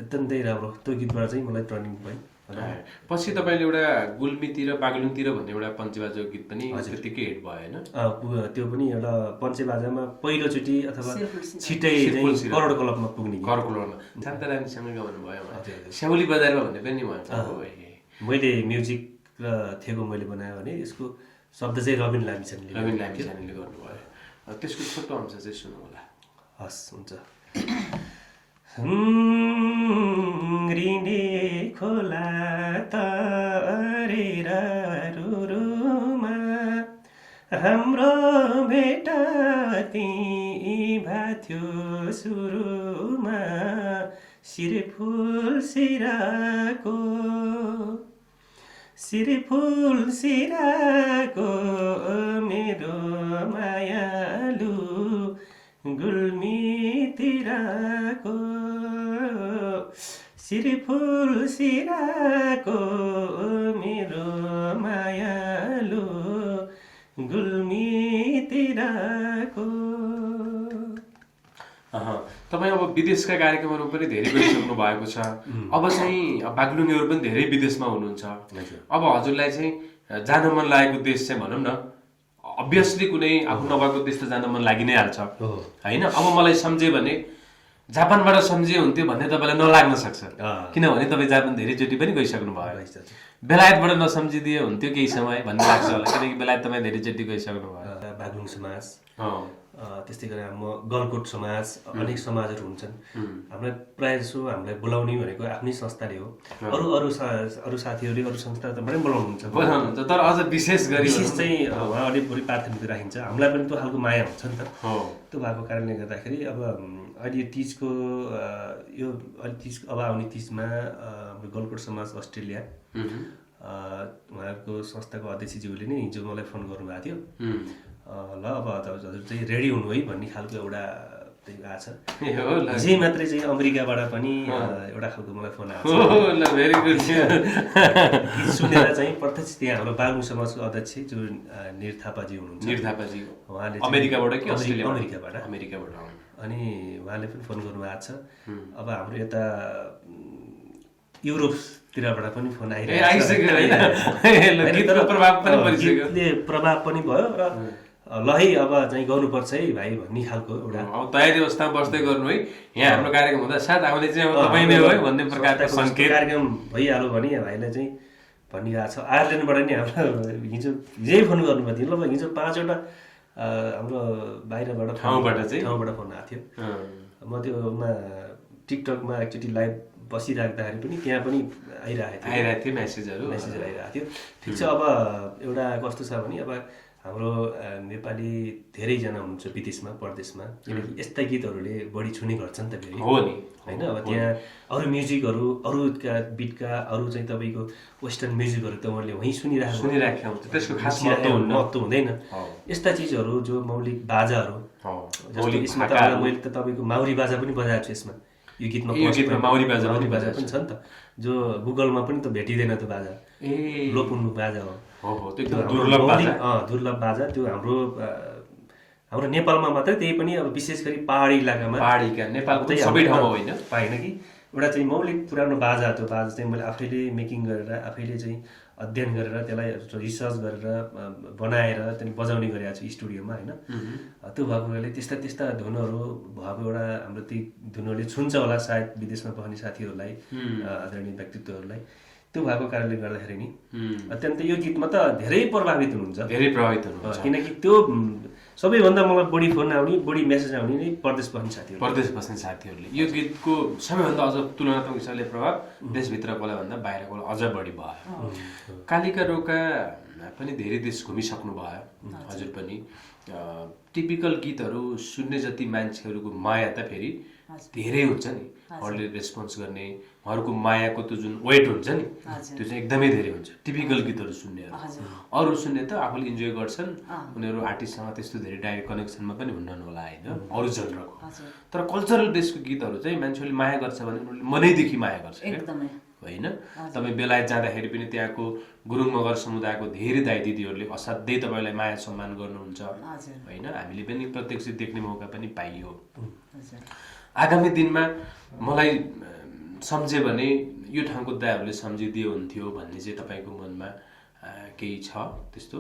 एकदमै राम्रो त्यो गीतबाट चाहिँ मलाई टर्निङ पोइन्ट। पछि तपाईँले एउटा गुल्मीतिर बागलुङतिर भन्ने एउटा पञ्चेबाजा गीत पनि त्यतिकै हिट भयो होइन? त्यो पनि एउटा पञ्चेबाजामा पहिलोचोटि अथवा छिट्टै चाहिँ करोड क्लबमा पुग्ने, करोड क्लबमा शान्ता रानीसँग गाउनु भयो, स्याउली बजारमा भन्ने पनि मैले म्युजिक र थिएको मैले बनाएँ भने यसको शब्द चाहिँ रबिन लामिछानेले गर्नुभयो। त्यसको छोटो अंश चाहिँ सुनौ होला। हस् हुन्छ। रिने खोला तरेर रुरुमा हाम्रो भेट त्यहीँ भएको थियो सुरुमा, सिरफुल सिराको मेरो मायालु गुल्मीतिरको, सिरफुल सिराको मेरो मायालु गुल्मीतिरको। तपाईँ अब विदेशका कार्यक्रमहरू पनि धेरै गरिसक्नु भएको छ, अब चाहिँ बागलुङेहरू पनि धेरै विदेशमा हुनुहुन्छ। अब हजुरलाई चाहिँ जान मन लागेको देश चाहिँ भनौँ न, अभियसली कुनै आफू नभएको देश त जान मन लागि नै हाल्छ होइन। अब मलाई सम्झे भने जापानबाट सम्झे हुन्थ्यो भन्ने तपाईँलाई नलाग्न सक्छ, किनभने तपाईँ जापान धेरैचोटि पनि गइसक्नु भयो। बेलायतबाट नसम्झिदिए हुन्थ्यो केही समय भन्ने लाग्छ होला, किनकि बेलायत तपाईँ धेरैचोटि गइसक्नु भयो। बागलुङ समाज, त्यस्तै गरेर म गलकोट समाज, अनेक समाजहरू हुन्छन्। हामीलाई प्रायः जसो हामीलाई बोलाउने भनेको आफ्नै संस्थाले हो। अरू साथीहरूले अरू संस्थाबाट बोलाउनुहुन्छ, तर अझ विशेष चाहिँ उहाँ अलिक बढी प्राथमिकता राखिन्छ। हामीलाई पनि त्यो खालको माया हुन्छ नि त। त्यो भएको कारणले गर्दाखेरि अब अहिले तिजको यो तिज अब आउने तिजमा हाम्रो गलकोट समाज अस्ट्रेलिया उहाँको संस्थाको अध्यक्षज्यूले नै हिजो मलाई फोन गर्नुभएको थियो। ल अब हजुर चाहिँ रेडी हुनु है भन्ने खालको एउटा आएको छ। हिजै मात्रै चाहिँ अमेरिकाबाट पनि एउटा खालको मलाई फोन आएको छ। सुनेर चाहिँ प्रत्यक्ष त्यहाँ हाम्रो बागलुङ समाजको अध्यक्ष जो निर थापाजी हुनुहुन्छ, उहाँले अमेरिकाबाट अनि उहाँले पनि फोन गर्नुभएको छ। अब हाम्रो यता युरोपतिरबाट पनि फोन आइरहेको प्रभाव पनि भयो र ल है अब चाहिँ गर्नुपर्छ है भाइ भन्ने खालको एउटा तयारी अवस्थामा बस्दै गर्नु है। यहाँ हाम्रो कार्यक्रम हुँदा साथ आउने चाहिँ तपाईँ नै हो है भन्ने प्रकारको सङ्केत कार्यक्रम भइहाल्यो भने भाइलाई चाहिँ भनिरहेको छ। आयरल्यान्डबाट नि हाम्रो हिजै फोन गर्नुभएको थियो। ल हिजो 5वटा हाम्रो बाहिरबाट ठाउँबाट फोन आएको थियो। म त्योमा टिकटकमा एकचोटि लाइभ बसिराख्दाखेरि पनि त्यहाँ पनि आइरहेको थियो मेसेजहरू आइरहेको थियो। ठिक छ, अब एउटा कस्तो छ भने अब हाम्रो नेपाली धेरैजना हुनुहुन्छ विदेशमा परदेशमा, किनकि यस्ता गीतहरूले बढी छुने गर्छ नि त फेरि हो नि होइन। अब त्यहाँ अरू म्युजिकहरू अरूका बिटका अरू चाहिँ तपाईँको वेस्टर्न म्युजिकहरू त उहाँले वहीँ सुनिराखेका हुन्छ, त्यसको खास महत्त्व हुँदैन। यस्ता चिजहरू जो मौलिक बाजाहरू जस्तो यसमा त मैले त तपाईँको माउरी बाजा पनि बजाएको छु यसमा, यो गीतमा माउरी बाजा पनि छ नि त, जो गुगलमा पनि त भेटिँदैन त्यो बाजा, लोपुन्नु बाजा हो। त्यो दुर्लभ बाजा, त्यो हाम्रो नेपालमा मात्रै, त्यही पनि अब विशेष गरी पहाडी इलाकामा, नेपालको सबै ठाउँमा होइन पाएन कि एउटा चाहिँ मौलिक पुरानो बाजा, त्यो बाजा चाहिँ मैले आफैले मेकिङ गरेर आफैले चाहिँ अध्ययन गरेर त्यसलाई रिसर्च गरेर बनाएर त्यहाँदेखि बजाउने गरेको छु स्टुडियोमा होइन। त्यो भएको कारणले त्यस्ता धुनहरू भएको एउटा हाम्रो ती धुनहरूले छुन्छ होला सायद विदेशमा बस्ने साथीहरूलाई, आदरणीय व्यक्तित्वहरूलाई। त्यो भएको कारणले गर्दाखेरि नि अत्यन्त यो गीतमा त धेरै प्रभावित हुनुहुन्छ, किनकि त्यो सबैभन्दा मलाई बढी फोन आउने बढी मेसेज आउने नै परदेश बस्ने साथीहरूले। यो गीतको सबैभन्दा अझ तुलनात्मक हिसाबले प्रभाव देशभित्रकोलाई भन्दा बाहिरकोलाई अझ बढी भयो। कालिका रोका पनि धेरै देश घुमिसक्नु भयो हजुर पनि। टिपिकल गीतहरू सुन्ने जति मान्छेहरूको माया त फेरि धेरै हुन्छ नि, उहाँहरूले रेस्पोन्स गर्ने उहाँहरूको मायाको त्यो जुन वेट हुन्छ नि त्यो चाहिँ एकदमै धेरै हुन्छ। टिपिकल गीतहरू सुन्नेहरू, अरू सुन्ने त आफूले इन्जोय गर्छन्, उनीहरू आर्टिस्टसँग त्यस्तो धेरै डाइरेक्ट कनेक्सनमा पनि हुन्न होला होइन अरू जनरको। तर कल्चरल बेसको गीतहरू चाहिँ मान्छेहरूले माया गर्छ भने उनीहरूले मनैदेखि माया गर्छ होइन। तपाईँ बेलायत जाँदाखेरि पनि त्यहाँको गुरुङ मगर समुदायको धेरै दाइ दिदीहरूले असाध्यै तपाईँलाई माया सम्मान गर्नुहुन्छ होइन। हामीले पनि प्रत्यक्ष देख्ने मौका पनि पाइयो। आगामी दिनमा मलाई सम्झे भने यो ठाउँको दाइहरूले सम्झिदियो हुन्थ्यो भन्ने चाहिँ तपाईँको मनमा केही छ त्यस्तो?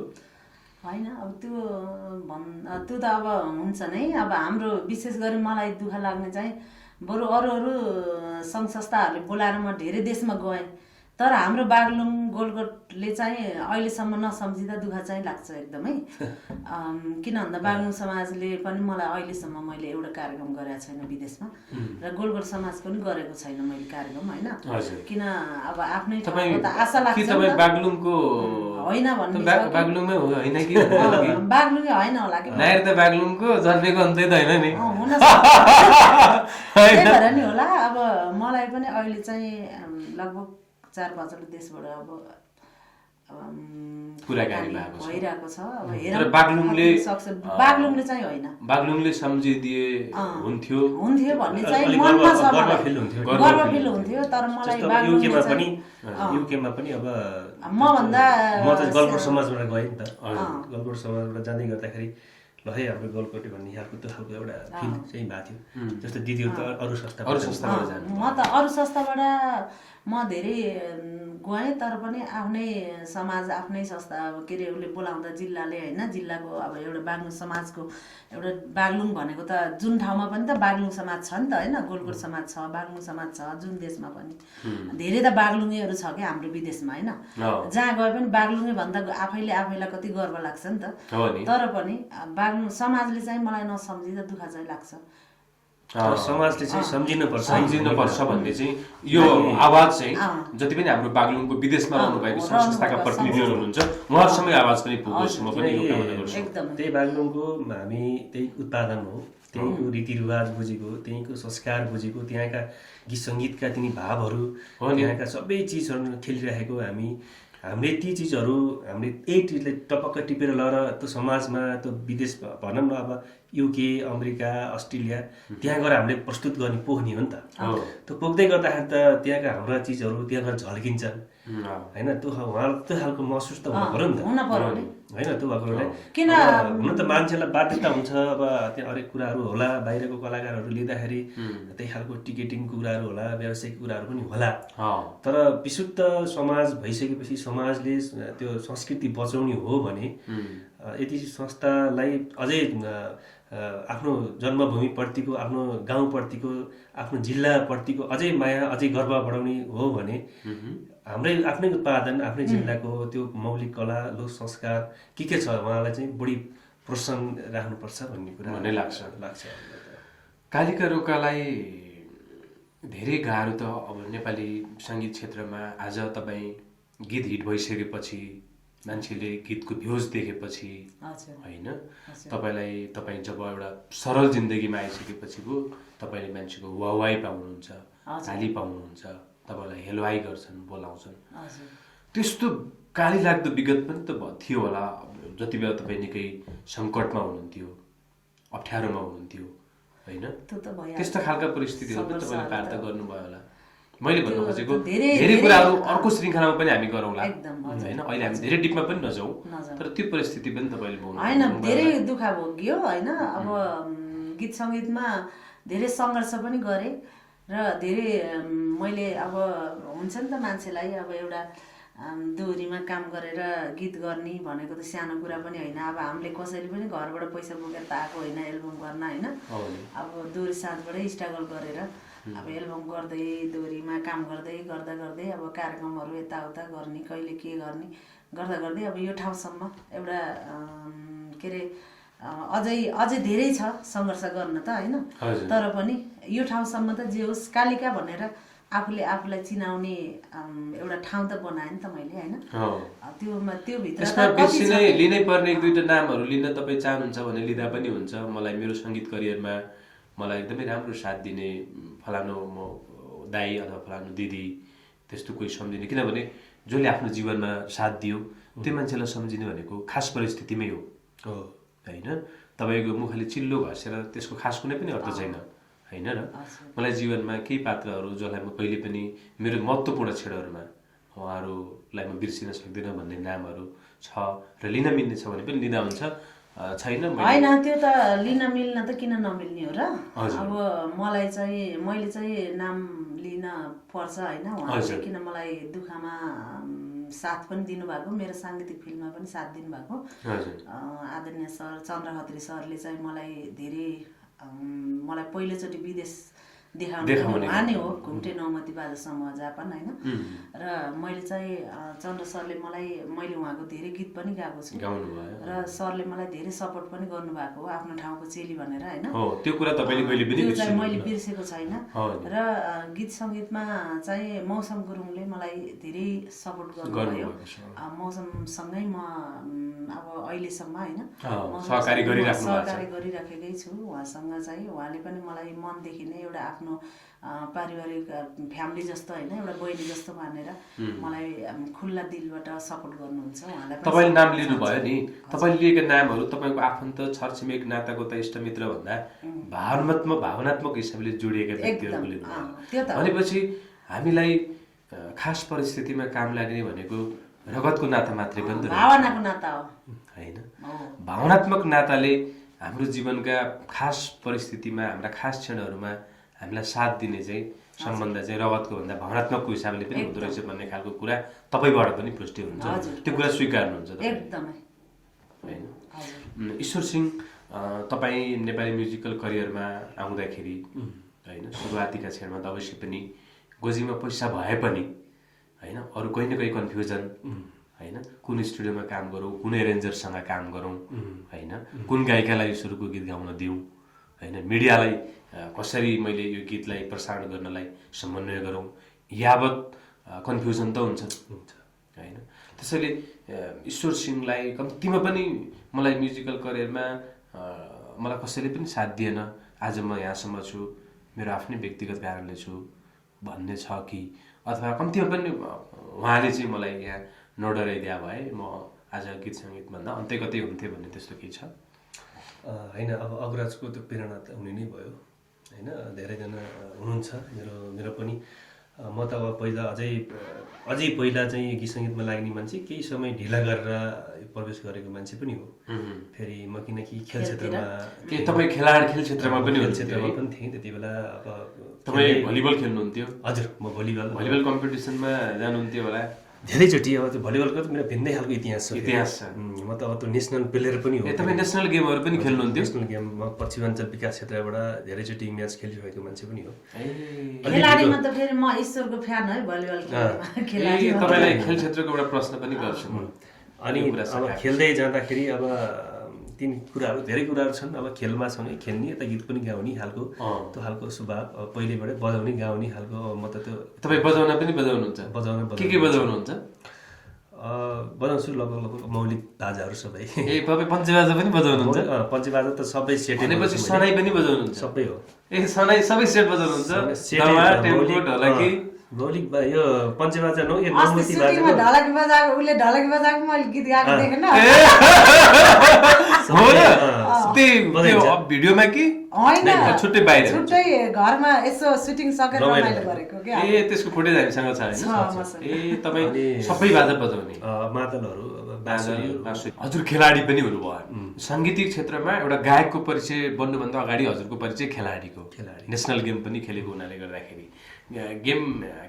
होइन, अब त्यो त अब हुन्छ नै। अब हाम्रो विशेष गरी मलाई दुःख लाग्ने चाहिँ बरु अरू सङ्घ संस्थाहरूले बोलाएर म धेरै देशमा गएँ, तर हाम्रो बागलुङ गोलकोटले चाहिँ अहिलेसम्म नसम्झिँदा दुःख चाहिँ लाग्छ एकदमै। किन भन्दा बागलुङ समाजले पनि मलाई अहिलेसम्म मैले एउटा कार्यक्रम गरेको छैन विदेशमा, र गोलकोट समाज पनि गरेको छैन मैले कार्यक्रम होइन। किन अब आफ्नै ठाउँको त आशा लाग्छ बागलुङको होइन भन्ने, बागलुङमै होइन कि बागलुङै होइन होला कि नायर त बागलुङको जन्मेको अन्तै त होइन नि, हुन त्यही भएर नि होला। अब मलाई पनि अहिले चाहिँ लगभग 4-5 देशबाट अब कुराकानी भइरहेको छ। अब हेर बागलुङले चाहिँ होइन, बागलुङले सम्झिदिए हुन्थ्यो भन्ने चाहिँ मनमा छ, गर्व फिल हुन्थ्यो। तर मलाई युकेमा पनि अब म भन्दा म त गलकोट समाजबाट गएँ नि त, गलकोट समाजबाट जाँदै गर्दाखेरि ल है हाम्रो गलकोटे भन्ने खालको त्यो खालको एउटा फिल चाहिँ भएको थियो। जस्तो दिदीहरू त अरू संस्थाबाट जानु, म त अरू संस्थाबाट म धेरै गएँ, तर पनि आफ्नै समाज आफ्नै संस्था अब के अरे उसले बोलाउँदा जिल्लाले होइन, जिल्लाको अब एउटा बागलुङ समाजको एउटा बागलुङ भनेको त जुन ठाउँमा पनि त बागलुङ समाज छ नि त होइन। गोलकोट समाज छ, बागलुङ समाज छ, जुन देशमा पनि धेरै त बागलुङेहरू छ क्या हाम्रो विदेशमा होइन। जहाँ गए पनि बागलुङे भन्दा आफैलाई कति गर्व लाग्छ नि त। तर पनि बागलुङ समाजले चाहिँ मलाई नसम्झिँदा दुःख चाहिँ लाग्छ। समाजले चाहिँ सम्झिनुपर्छ भन्ने चाहिँ यो आवाज चाहिँ जति पनि हाम्रो बागलुङको विदेशमा रहनु भएको संस्थाका प्रतिनिधिहरू हुनुहुन्छ उहाँहरूसँगै आवाज पनि पुगोस्, म पनि यो कामना गर्छु। त्यही बागलुङको हामी त्यही उत्पादन हो, त्यहीँको रीतिरिवाज बुझेको, त्यहीँको संस्कार बुझेको, त्यहाँका गीत सङ्गीतका तिनी भावहरू, त्यहाँका सबै चिजहरू खेलिरहेको हामीले ती चिजहरू हामीले यही चिजले टपक्क टिपेर लगेर त्यो समाजमा त्यो विदेश भनौँ न अब युके अमेरिका अस्ट्रेलिया त्यहाँ गएर हामीले प्रस्तुत गर्ने पोख्ने हो नि त। त्यो पोख्दै गर्दाखेरि त त्यहाँका हाम्रा चिजहरू त्यहाँ गएर झल्किन्छन् होइन। त्यो उहाँलाई त्यो खालको महसुस त हुनु पऱ्यो नि त होइन। त्यो भएको किन हुन त मान्छेलाई बाध्यता हुन्छ, अब त्यहाँ हरेक कुराहरू होला, बाहिरको कलाकारहरू लिँदाखेरि त्यही खालको टिकेटिङ कुराहरू होला, व्यावसायिक कुराहरू पनि होला। तर विशुद्ध समाज भइसकेपछि समाजले त्यो संस्कृति बचाउने हो भने यदि संस्थालाई अझै आफ्नो जन्मभूमिप्रतिको, आफ्नो गाउँप्रतिको, आफ्नो जिल्लाप्रतिको अझै माया अझै गर्व बढाउने हो भने हाम्रै आफ्नै उत्पादन आफ्नै जिल्लाको त्यो मौलिक कला लोक संस्कार के छ उहाँलाई चाहिँ बढी प्रोत्साहन राख्नुपर्छ भन्ने कुरा भन्ने लाग्छ। कालिका रोकालाई धेरै गाह्रो त अब नेपाली सङ्गीत क्षेत्रमा आज तपाईँ गीत हिट भइसकेपछि मान्छेले गीतको भ्युज देखेपछि हजुर होइन तपाईँलाई तपाईँ जब एउटा सरल जिन्दगीमा आइसकेपछि पो तपाईँले मान्छेको वाहवाही पाउनुहुन्छ, गाली पाउनुहुन्छ, तपाईँलाई हेलवाई गर्छन्, बोलाउँछन्। हजुर त्यस्तो गाली लाग्दो विगत पनि त थियो होला जति बेला तपाईँ निकै सङ्कटमा हुनुहुन्थ्यो, अप्ठ्यारोमा हुनुहुन्थ्यो होइन? त्यस्ता खालका परिस्थितिहरू पनि तपाईँले पार त गर्नुभयो होला। मैले भन्नु खोजेको धेरै कुराहरू अर्को श्रृङ्खलामा पनि हामी गरौँला होइन, अहिले हामी धेरै डिपमा पनि नजाउँ, तर त्यो परिस्थिति पनि तपाईँले बोल्नु होइन। धेरै दुःख भोग्यो होइन। अब गीत सङ्गीतमा धेरै सङ्घर्ष पनि गरेँ र धेरै मैले अब हुन्छ नि त मान्छेलाई अब एउटा दोहोरीमा काम गरेर गीत गर्ने भनेको त सानो कुरा पनि होइन। अब हामीले कसैले पनि घरबाट पैसा बोकेर त आएको होइन एल्बम गर्न होइन। अब दोहोरी साँझबाटै स्ट्रगल गरेर अब एल्बम गर्दै दोहोरीमा काम गर्दै गर्दा गर्दै अब कार्यक्रमहरू यताउता गर्ने, कहिले के गर्ने गर्दा गर्दै अब यो ठाउँसम्म एउटा के अरे अझै धेरै छ सङ्घर्ष गर्न त होइन। तर पनि यो ठाउँसम्म त जे होस् कालिका भनेर आफूले आफूलाई चिनाउने एउटा ठाउँ त बनाएँ नि त मैले होइन। त्यो भित्र बेसी नै लिनै पर्ने एक दुईवटा नामहरू लिन तपाईँ चाहनुहुन्छ भने लिँदा पनि हुन्छ। मलाई मेरो सङ्गीत करियरमा मलाई एकदमै राम्रो साथ दिने फलानु म दाई अथवा फलानु दिदी त्यस्तो कोही सम्झिने, किनभने जसले आफ्नो जीवनमा साथ दियो त्यो मान्छेलाई सम्झिने भनेको खास परिस्थितिमै हो होइन। तपाईँको मुखले चिल्लो घसेर त्यसको खास कुनै पनि अर्थ छैन होइन। र मलाई जीवनमा केही पात्रहरू जसलाई म कहिले पनि मेरो महत्त्वपूर्ण क्षणहरूमा उहाँहरूलाई म बिर्सिन सक्दिनँ भन्ने नामहरू छ र लिन मिल्ने छ भने पनि लिँदा हुन्छ, छैन होइन। त्यो त लिन मिल्न त किन नमिल्ने हो र। अब मैले चाहिँ नाम लिन पर्छ होइन। उहाँले किन मलाई दुःखमा साथ पनि दिनुभएको, मेरो साङ्गीतिक फिल्डमा पनि साथ दिनुभएको आदरणीय सर चन्द्र खत्री सरले चाहिँ मलाई पहिलोचोटि विदेश देखाउने उहाँ नै हो। घुम्टे नौमती बाजासम्म जापान होइन। र मैले चाहिँ चन्द्र सरले मैले उहाँको धेरै गीत पनि गाएको छु र सरले मलाई धेरै सपोर्ट पनि गर्नुभएको हो आफ्नो ठाउँको चेली भनेर होइन। त्यो कुरा तपाईँले कहिले पनि त्यो चाहिँ मैले बिर्सेको छैन। र गीत सङ्गीतमा चाहिँ मौसम गुरुङले मलाई धेरै सपोर्ट गर्नुभयो। मौसमसँगै म अब अहिलेसम्म होइन सहकारी गरिराखेकै छु उहाँसँग चाहिँ। उहाँले पनि मलाई मनदेखि नै एउटा आफ्नो पारिवारिक फ्यामिली जस्तो होइन एउटा बहिनी जस्तो मानेर मलाई खुल्ला दिलबाट सपोर्ट गर्नुहुन्छ उहाँलाई। तपाईँले नाम लिनुभयो नि, तपाईँले लिएका नामहरू तपाईँको आफन्त छरछिमेक नातागोता इष्टमित्र भन्दा भावनात्मक हिसाबले जोडिएका व्यक्तिहरूको लिनुभयो भनेपछि हामीलाई खास परिस्थितिमा काम लाग्ने भनेको रगतको नाता मात्रै पनि त भावनाको नाता हो होइन। भावनात्मक नाताले हाम्रो जीवनका खास परिस्थितिमा हाम्रा खास क्षणहरूमा हामीलाई साथ दिने चाहिँ सम्बन्ध चाहिँ रगतको भन्दा भावनात्मकको हिसाबले पनि हुँदो रहेछ भन्ने खालको कुरा तपाईँबाट पनि पुष्टि हुन्छ, त्यो कुरा स्वीकार्नुहुन्छ एकदमै होइन। ईश्वर सिंह, तपाईँ नेपाली म्युजिकल करियरमा आउँदाखेरि होइन सुरुवातीका क्षणमा त अवश्य पनि गोजीमा पैसा भए पनि होइन अरू कहीँ न कहीँ कन्फ्युजन होइन, कुन स्टुडियोमा काम गरौँ, कुन एरेन्जरसँग काम गरौँ होइन, कुन गायिकालाई ईश्वरको गीत गाउन दिउँ होइन, मिडियालाई कसरी मैले यो गीतलाई प्रसारण गर्नलाई समन्वय गरौँ, यावत कन्फ्युजन त हुन्छ होइन। त्यसैले ईश्वर सिंहलाई कम्तीमा पनि मलाई म्युजिकल करियरमा मलाई कसैले पनि साथ दिएन, आज म यहाँसम्म छु मेरो आफ्नै व्यक्तिगत कारणले छु भन्ने छ कि अथवा कम्तीमा पनि उहाँले चाहिँ मलाई यहाँ नडराइदिया भए म आज गीत सङ्गीतभन्दा अन्त्य कतै हुन्थेँ भन्ने त्यस्तो केही छ होइन। अब अग्रजको त्यो प्रेरणा त हुने नै भयो होइन। धेरैजना हुनुहुन्छ मेरो पनि। म त अब अझै पहिला चाहिँ गीत सङ्गीतमा लाग्ने मान्छे, केही समय ढिला गरेर प्रवेश गरेको मान्छे पनि हो। फेरि म किनकि खेल क्षेत्रमा तपाईँ खेल क्षेत्रमा पनि थिएँ त्यति बेला। अब तपाईँ भलिबल खेल्नुहुन्थ्यो? हजुर, म भलिबल कम्पिटिसनमा जानुहुन्थ्यो होला धेरैचोटि। अब त्यो भलिबलको त मेरो भिन्दै खालको इतिहास छ। म त अब त्यो नेसनल प्लेयर पनि हो। तपाईँ नेसनल गेमहरू पनि खेल्नुहुन्थ्यो? नेसनल गेम म पश्चिमाञ्चल विकास क्षेत्रबाट धेरैचोटि म्याच खेलिरहेको मान्छे पनि हो। खेलाडीमा त फेरि म ईश्वरको फ्यान है भलिबल खेलाडी। तपाईँलाई खेल क्षेत्रको एउटा प्रश्न पनि गर्छु अनि अब खेल्दै जाँदाखेरि अब धेरै कुराहरू छन्। अब खेलमा छ भने खेल्ने, यता गीत पनि गाउने खालको त्यो खालको स्वभाव पहिलेबाटै बजाउने गाउने खालको। म त त्यो तपाईँ बजाउन पनि बजाउनुहुन्छ? बजाउन के बजाउनुहुन्छ? बजाउँछु लगभग मौलिक बाजाहरू सबै। ए तपाईँ पञ्चबाजा पनि बजाउनुहुन्छ? पञ्चबाजा त सबै सेट। भनेपछि सनाई पनि बजाउनुहुन्छ? सबै हो। ए सनाई सबै सेट बजाउनुहुन्छ? दमा, टेम्पो, ढोलकी? मौलिक यो पञ्चबाजा अस्ति सुटिङमा ढोलकी बजाएको उसले ढोलकी बजाएको मैले गीत गाएको देखेन हो र? त्यो भिडियोमा कि होइन छुट्टै बाहिर? छुट्टै घरमा यसो सुटिङ सकेर रमाइलो गरेको क्या। ए त्यसको फुटेज हामीसँग छ हैन? ए तपाईँ सबै बाजा बजाउने? मादलहरू, हजुर खेलाडी पनि हुनुभयो। साङ्गीतिक क्षेत्रमा एउटा गायकको परिचय बन्नुभन्दा अगाडि हजुरको परिचय खेलाडीको। नेसनल गेम पनि खेलेको हुनाले गर्दाखेरि गेम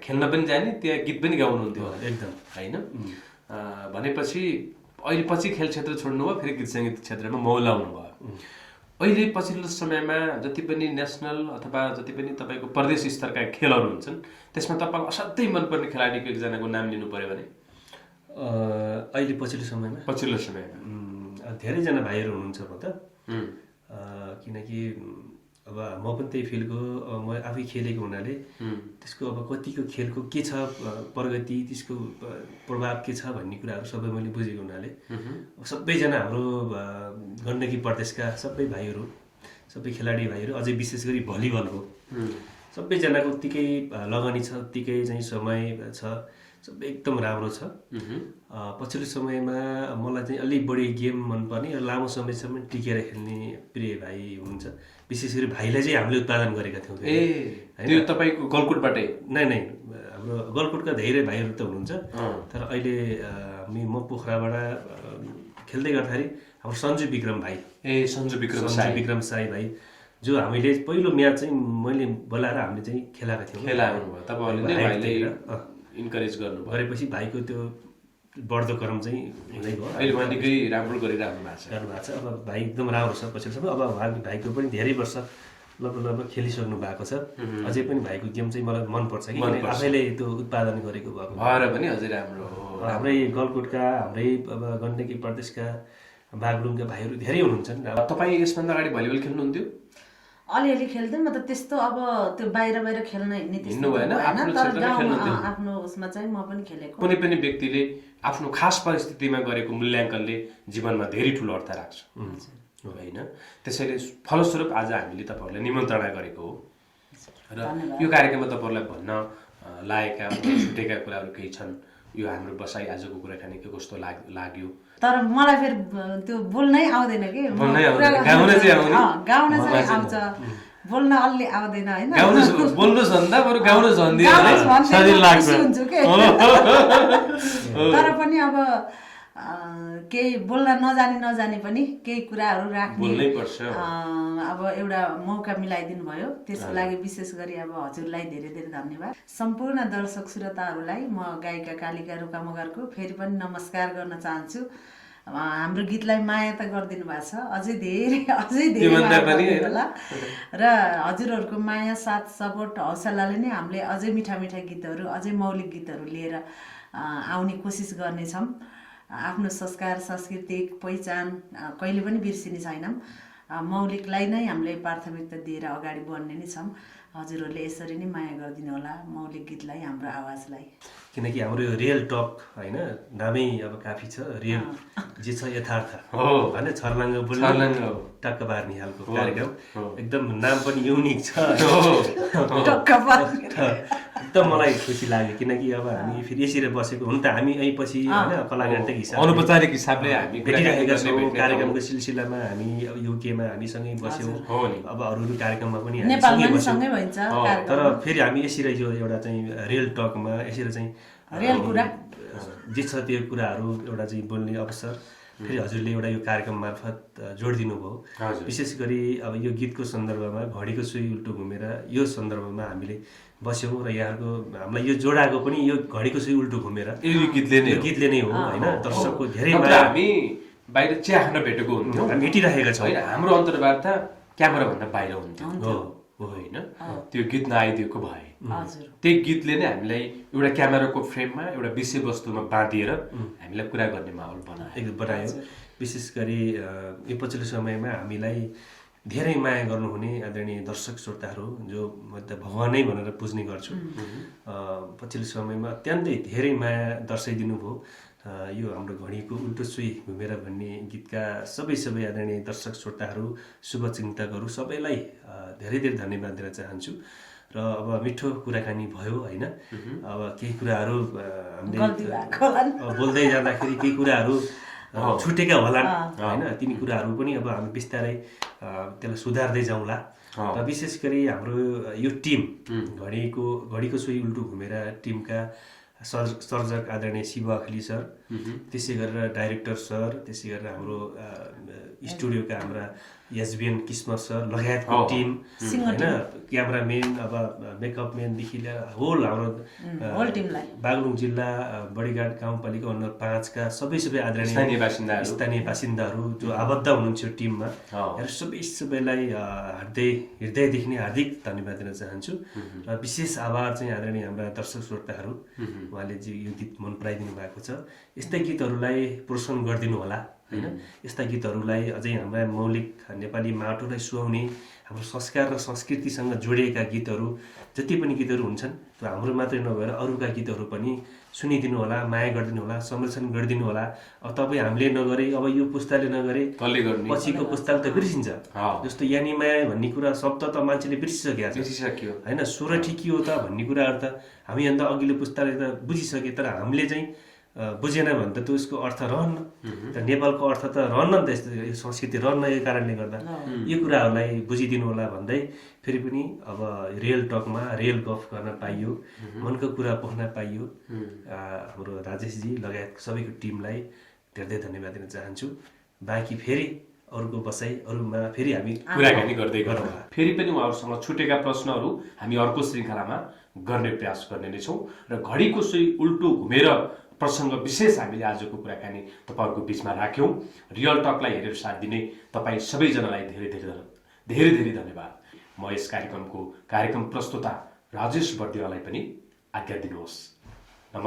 खेल्न पनि जाने, त्यहाँ गीत पनि गाउनुहुन्थ्यो एकदम होइन? भनेपछि अहिले पछि खेल क्षेत्र छोड्नुभयो, फेरि गीत सङ्गीत क्षेत्रमा मौला हुनुभयो। अहिले पछिल्लो समयमा जति पनि नेसनल अथवा जति पनि तपाईँको प्रदेश स्तरका खेलहरू हुन्छन् त्यसमा तपाईँलाई असाध्यै मनपर्ने खेलाडीको एकजनाको नाम लिनु पर्यो भने? अहिले पछिल्लो समयमा धेरैजना भाइहरू हुनुहुन्छ म त, किनकि अब म पनि त्यही फिल्डको, म आफै खेलेको हुनाले त्यसको अब कतिको खेलको के छ प्रगति, त्यसको प्रभाव के छ भन्ने कुराहरू सबै मैले बुझेको हुनाले सबैजना हाम्रो गण्डकी प्रदेशका सबै भाइहरू, सबै खेलाडी भाइहरू, अझै विशेष गरी भलिबलको सबैजनाको उत्तिकै लगानी छ, उत्तिकै चाहिँ समय छ, सबै एकदम राम्रो छ। पछिल्लो समयमा मलाई चाहिँ अलिक बढी गेम मनपर्ने र लामो समयसम्म टिकेर खेल्ने प्रिय भाइ हुनुहुन्छ। विशेष गरी भाइलाई चाहिँ हामीले उत्पादन गरेका थियौँ। त्यो तपाईँको गलकुटबाटै? नै हाम्रो गलकुटका धेरै भाइहरू त हुनुहुन्छ, तर अहिले म पोखराबाट खेल्दै गर्दाखेरि हाम्रो सन्जु विक्रम भाइ, सन्जु विक्रम साई भाइ, जो हामीले पहिलो म्याच चाहिँ मैले बोलाएर हामीले चाहिँ खेलाएका थियौँ। इन्करेज गर्नु गरेपछि भाइको त्यो बढ्दो क्रम चाहिँ हुँदै गयो। अहिले उहाँ निकै राम्रो गरिरहनु भएको छ। अब भाइ एकदम राम्रो छ पछिल्लो समय। अब भाइको पनि धेरै वर्ष लगभग खेलिसक्नु भएको छ। अझै पनि भाइको गेम चाहिँ मलाई मनपर्छ कि आफैले त्यो उत्पादन गरेको भएको भएर पनि अझै राम्रो हो। हाम्रै गलकुटका, हाम्रै अब गण्डकी प्रदेशका बागलुङका भाइहरू धेरै हुनुहुन्छ। तपाईँ यसभन्दा अगाडि भलिबल खेल्नुहुन्थ्यो? अलिअलि खेल्थेँ म त, त्यस्तो अब त्यो बाहिर खेल्न हिँड्ने त्यस्तो भएन, तर गाउँमा आफ्नो उसमा चाहिँ म पनि खेलेको। कुनै पनि व्यक्तिले आफ्नो खास परिस्थितिमा गरेको मूल्याङ्कनले जीवनमा धेरै ठुलो अर्थ राख्छ होइन? त्यसैले फलस्वरूप आज हामीले तपाईँहरूलाई निमन्त्रणा गरेको हो र यो कार्यक्रममा तपाईँहरूलाई भन्न लागेका छुटेका कुराहरू केही छन्? यो हाम्रो बसाइ आजको कुराकानी के कस्तो लाग्यो? तर मलाई फेरि त्यो बोल्नै आउँदैन कि, गाउन चाहिँ आउँछ, बोल्न अलि आउँदैन होइन? बोल्नुहोस् भन्दा बरु गाउनुहोस् हुन्छु के। तर पनि अब केही बोल्न नजाने पनि केही कुराहरू राख्ने अब एउटा मौका मिलाइदिनु भयो, त्यसको लागि विशेष गरी अब हजुरलाई धेरै धेरै धन्यवाद। सम्पूर्ण दर्शक श्रोताहरूलाई म गायिका कालिका रुका मगरको फेरि पनि नमस्कार गर्न चाहन्छु। हाम्रो गीतलाई माया त गरिदिनु भएको छ, अझै धेरै होला र हजुरहरूको माया, साथ, सपोर्ट, हौसलाले नै हामीले अझै मिठा मिठा गीतहरू, अझै मौलिक गीतहरू लिएर आउने कोसिस गर्नेछौँ। आफ्नो संस्कार, सांस्कृतिक पहिचान कहिले पनि बिर्सिने छैनौँ। मौलिकलाई नै हामीले प्राथमिकता दिएर अगाडि बढ्ने नै छौँ। हजुरहरूले यसरी नै माया गरिदिनु होला मौलिक गीतलाई, हाम्रो आवाजलाई। किनकि हाम्रो यो रियल टक होइन, नामै अब काफी छ। रियल जे छ यथार्थ होइन, छर्लङ्ग बोल्ने टक्क पार्ने खालको कार्यक्रम। एकदम नाम पनि युनिक छ, एकदम मलाई खुसी लाग्यो। किनकि अब हामी फेरि यसरी बसेको हुन त हामी यहीँ पछि होइन कलाकान्तिक हिसाबले अनौपचारिक हिसाबले हामी भेटिरहेका छौँ। कार्यक्रमको सिलसिलामा हामी अब युकेमा हामी सँगै बस्यौँ, अब अरू कार्यक्रममा पनि हामी सँगै बस्यौँ। तर फेरि हामी यसरी यो एउटा चाहिँ रियल टकमा यसरी चाहिँ रियल कुरा जे छ त्यो कुराहरू एउटा चाहिँ बोल्ने अवसर फेरि हजुरले एउटा यो कार्यक्रम मार्फत जोडिदिनु भयो। विशेष गरी अब यो गीतको सन्दर्भमा घडीको सुई उल्टो घुमेर यो सन्दर्भमा हामीले बस्यौँ र यहाँको हामीलाई यो जोडाएको पनि यो घडीको सुई उल्टो घुमेर यो गीतले नै हो होइन? दर्शकको धेरै हामी बाहिर चिया खान भेटेको हुन्थ्यौँ, हामी भेटिरहेका छौँ होइन? हाम्रो अन्तर्वार्ता क्यामेराभन्दा बाहिर हुन्थ्यो होइन? त्यो गीत नआइदिएको भए त्यही गीतले नै हामीलाई एउटा क्यामेराको फ्रेममा एउटा विषयवस्तुमा बाँधिएर हामीलाई कुरा गर्ने माहौल बनायो। विशेष गरी यो पछिल्लो समयमा हामीलाई धेरै माया गर्नुहुने आदरणीय दर्शक श्रोताहरू, जो म त भगवानै भनेर पुज्ने गर्छु, पछिल्लो समयमा अत्यन्तै धेरै माया दर्शाइदिनु भयो। यो हाम्रो घडीको उल्टो सुई घुमेर भन्ने गीतका सबै आदरणीय दर्शक श्रोताहरू शुभचिन्तकहरू सबैलाई धेरै धेरै धन्यवाद दिन चाहन्छु। र अब मिठो कुराकानी भयो होइन, अब केही कुराहरू हामीले बोल्दै जाँदाखेरि केही कुराहरू छुटेका होलान् होइन, तिनी कुराहरू पनि अब हामी बिस्तारै त्यसलाई सुधार्दै जाउँला। र विशेष गरी हाम्रो यो टिम घडीको सुई उल्टो घुमेर टिमका सर्जक आदरणीय शिव अखिली सर, त्यसै गरेर डाइरेक्टर सर, त्यसै गरेर हाम्रो स्टुडियोका हाम्रा एसबिएन किस्मत सर लगायतको टिम होइन, क्यामराम्यान अब मेकअप म्यानदेखि लिएर होल हाम्रो बागलुङ जिल्ला बडीघाट गाउँपालिका नम्बर 5 का सबै आदरणीय स्थानीय बासिन्दाहरू जो आबद्ध हुनुहुन्छ टिममा, सबैलाई हृदयदेखि नै हार्दिक धन्यवाद दिन चाहन्छु। र विशेष आभार चाहिँ आदरणीय हाम्रा दर्शक श्रोताहरू, उहाँले यो गीत मन पराइदिनु भएको छ। यस्तै गीतहरूलाई प्रोत्साहन गरिदिनु होला होइन, यस्ता गीतहरूलाई अझै हाम्रा मौलिक नेपाली माटोलाई सुहाउने हाम्रो संस्कार र संस्कृतिसँग जोडिएका गीतहरू जति पनि गीतहरू हुन्छन् त्यो हाम्रो मात्रै नभएर अरूका गीतहरू पनि सुनिदिनु होला, माया गरिदिनु होला, संरक्षण गरिदिनु होला। अब तपाईँ हामीले नगरे, अब यो पुस्ताले नगरे पछिको पुस्ताले त बिर्सिन्छ। जस्तो यानी माया भन्ने कुरा शब्द त मान्छेले बिर्सिसक्यो होइन, सोरठी के हो त भन्ने कुराहरू त हामीभन्दा अघिल्लो पुस्ताले त बुझिसके, तर हामीले चाहिँ बुझेन भने त त्यसको अर्थ रहन्न। त नेपालको अर्थ त रहन्न नि त, यस्तो संस्कृति रहन्न। यो कारणले गर्दा यो कुराहरूलाई बुझिदिनु होला भन्दै फेरि पनि अब रियल टकमा रियल गफ गर्न पाइयो, मनको कुरा पोख्न पाइयो। हाम्रो राजेशजी लगायत सबैको टिमलाई धेरै धन्यवाद दिन चाहन्छु। बाँकी फेरि अरूको बसाइ अरूमा फेरि हामी कुराकानी गर्दै गरौँ। फेरि पनि उहाँहरूसँग छुटेका प्रश्नहरू हामी अर्को श्रृङ्खलामा गर्ने प्रयास गर्ने नै छौँ। र घडीको सुई उल्टो घुमेर प्रसङ्ग विशेष हामीले आजको कुराकानी तपाईँहरूको बिचमा राख्यौँ। रियल टकलाई हेरेर साथ दिने तपाईँ सबैजनालाई धेरै धेरै धन्यवाद। म यस कार्यक्रम प्रस्तुता राजेश बर्दिवालाई पनि आज्ञा दिनुहोस्।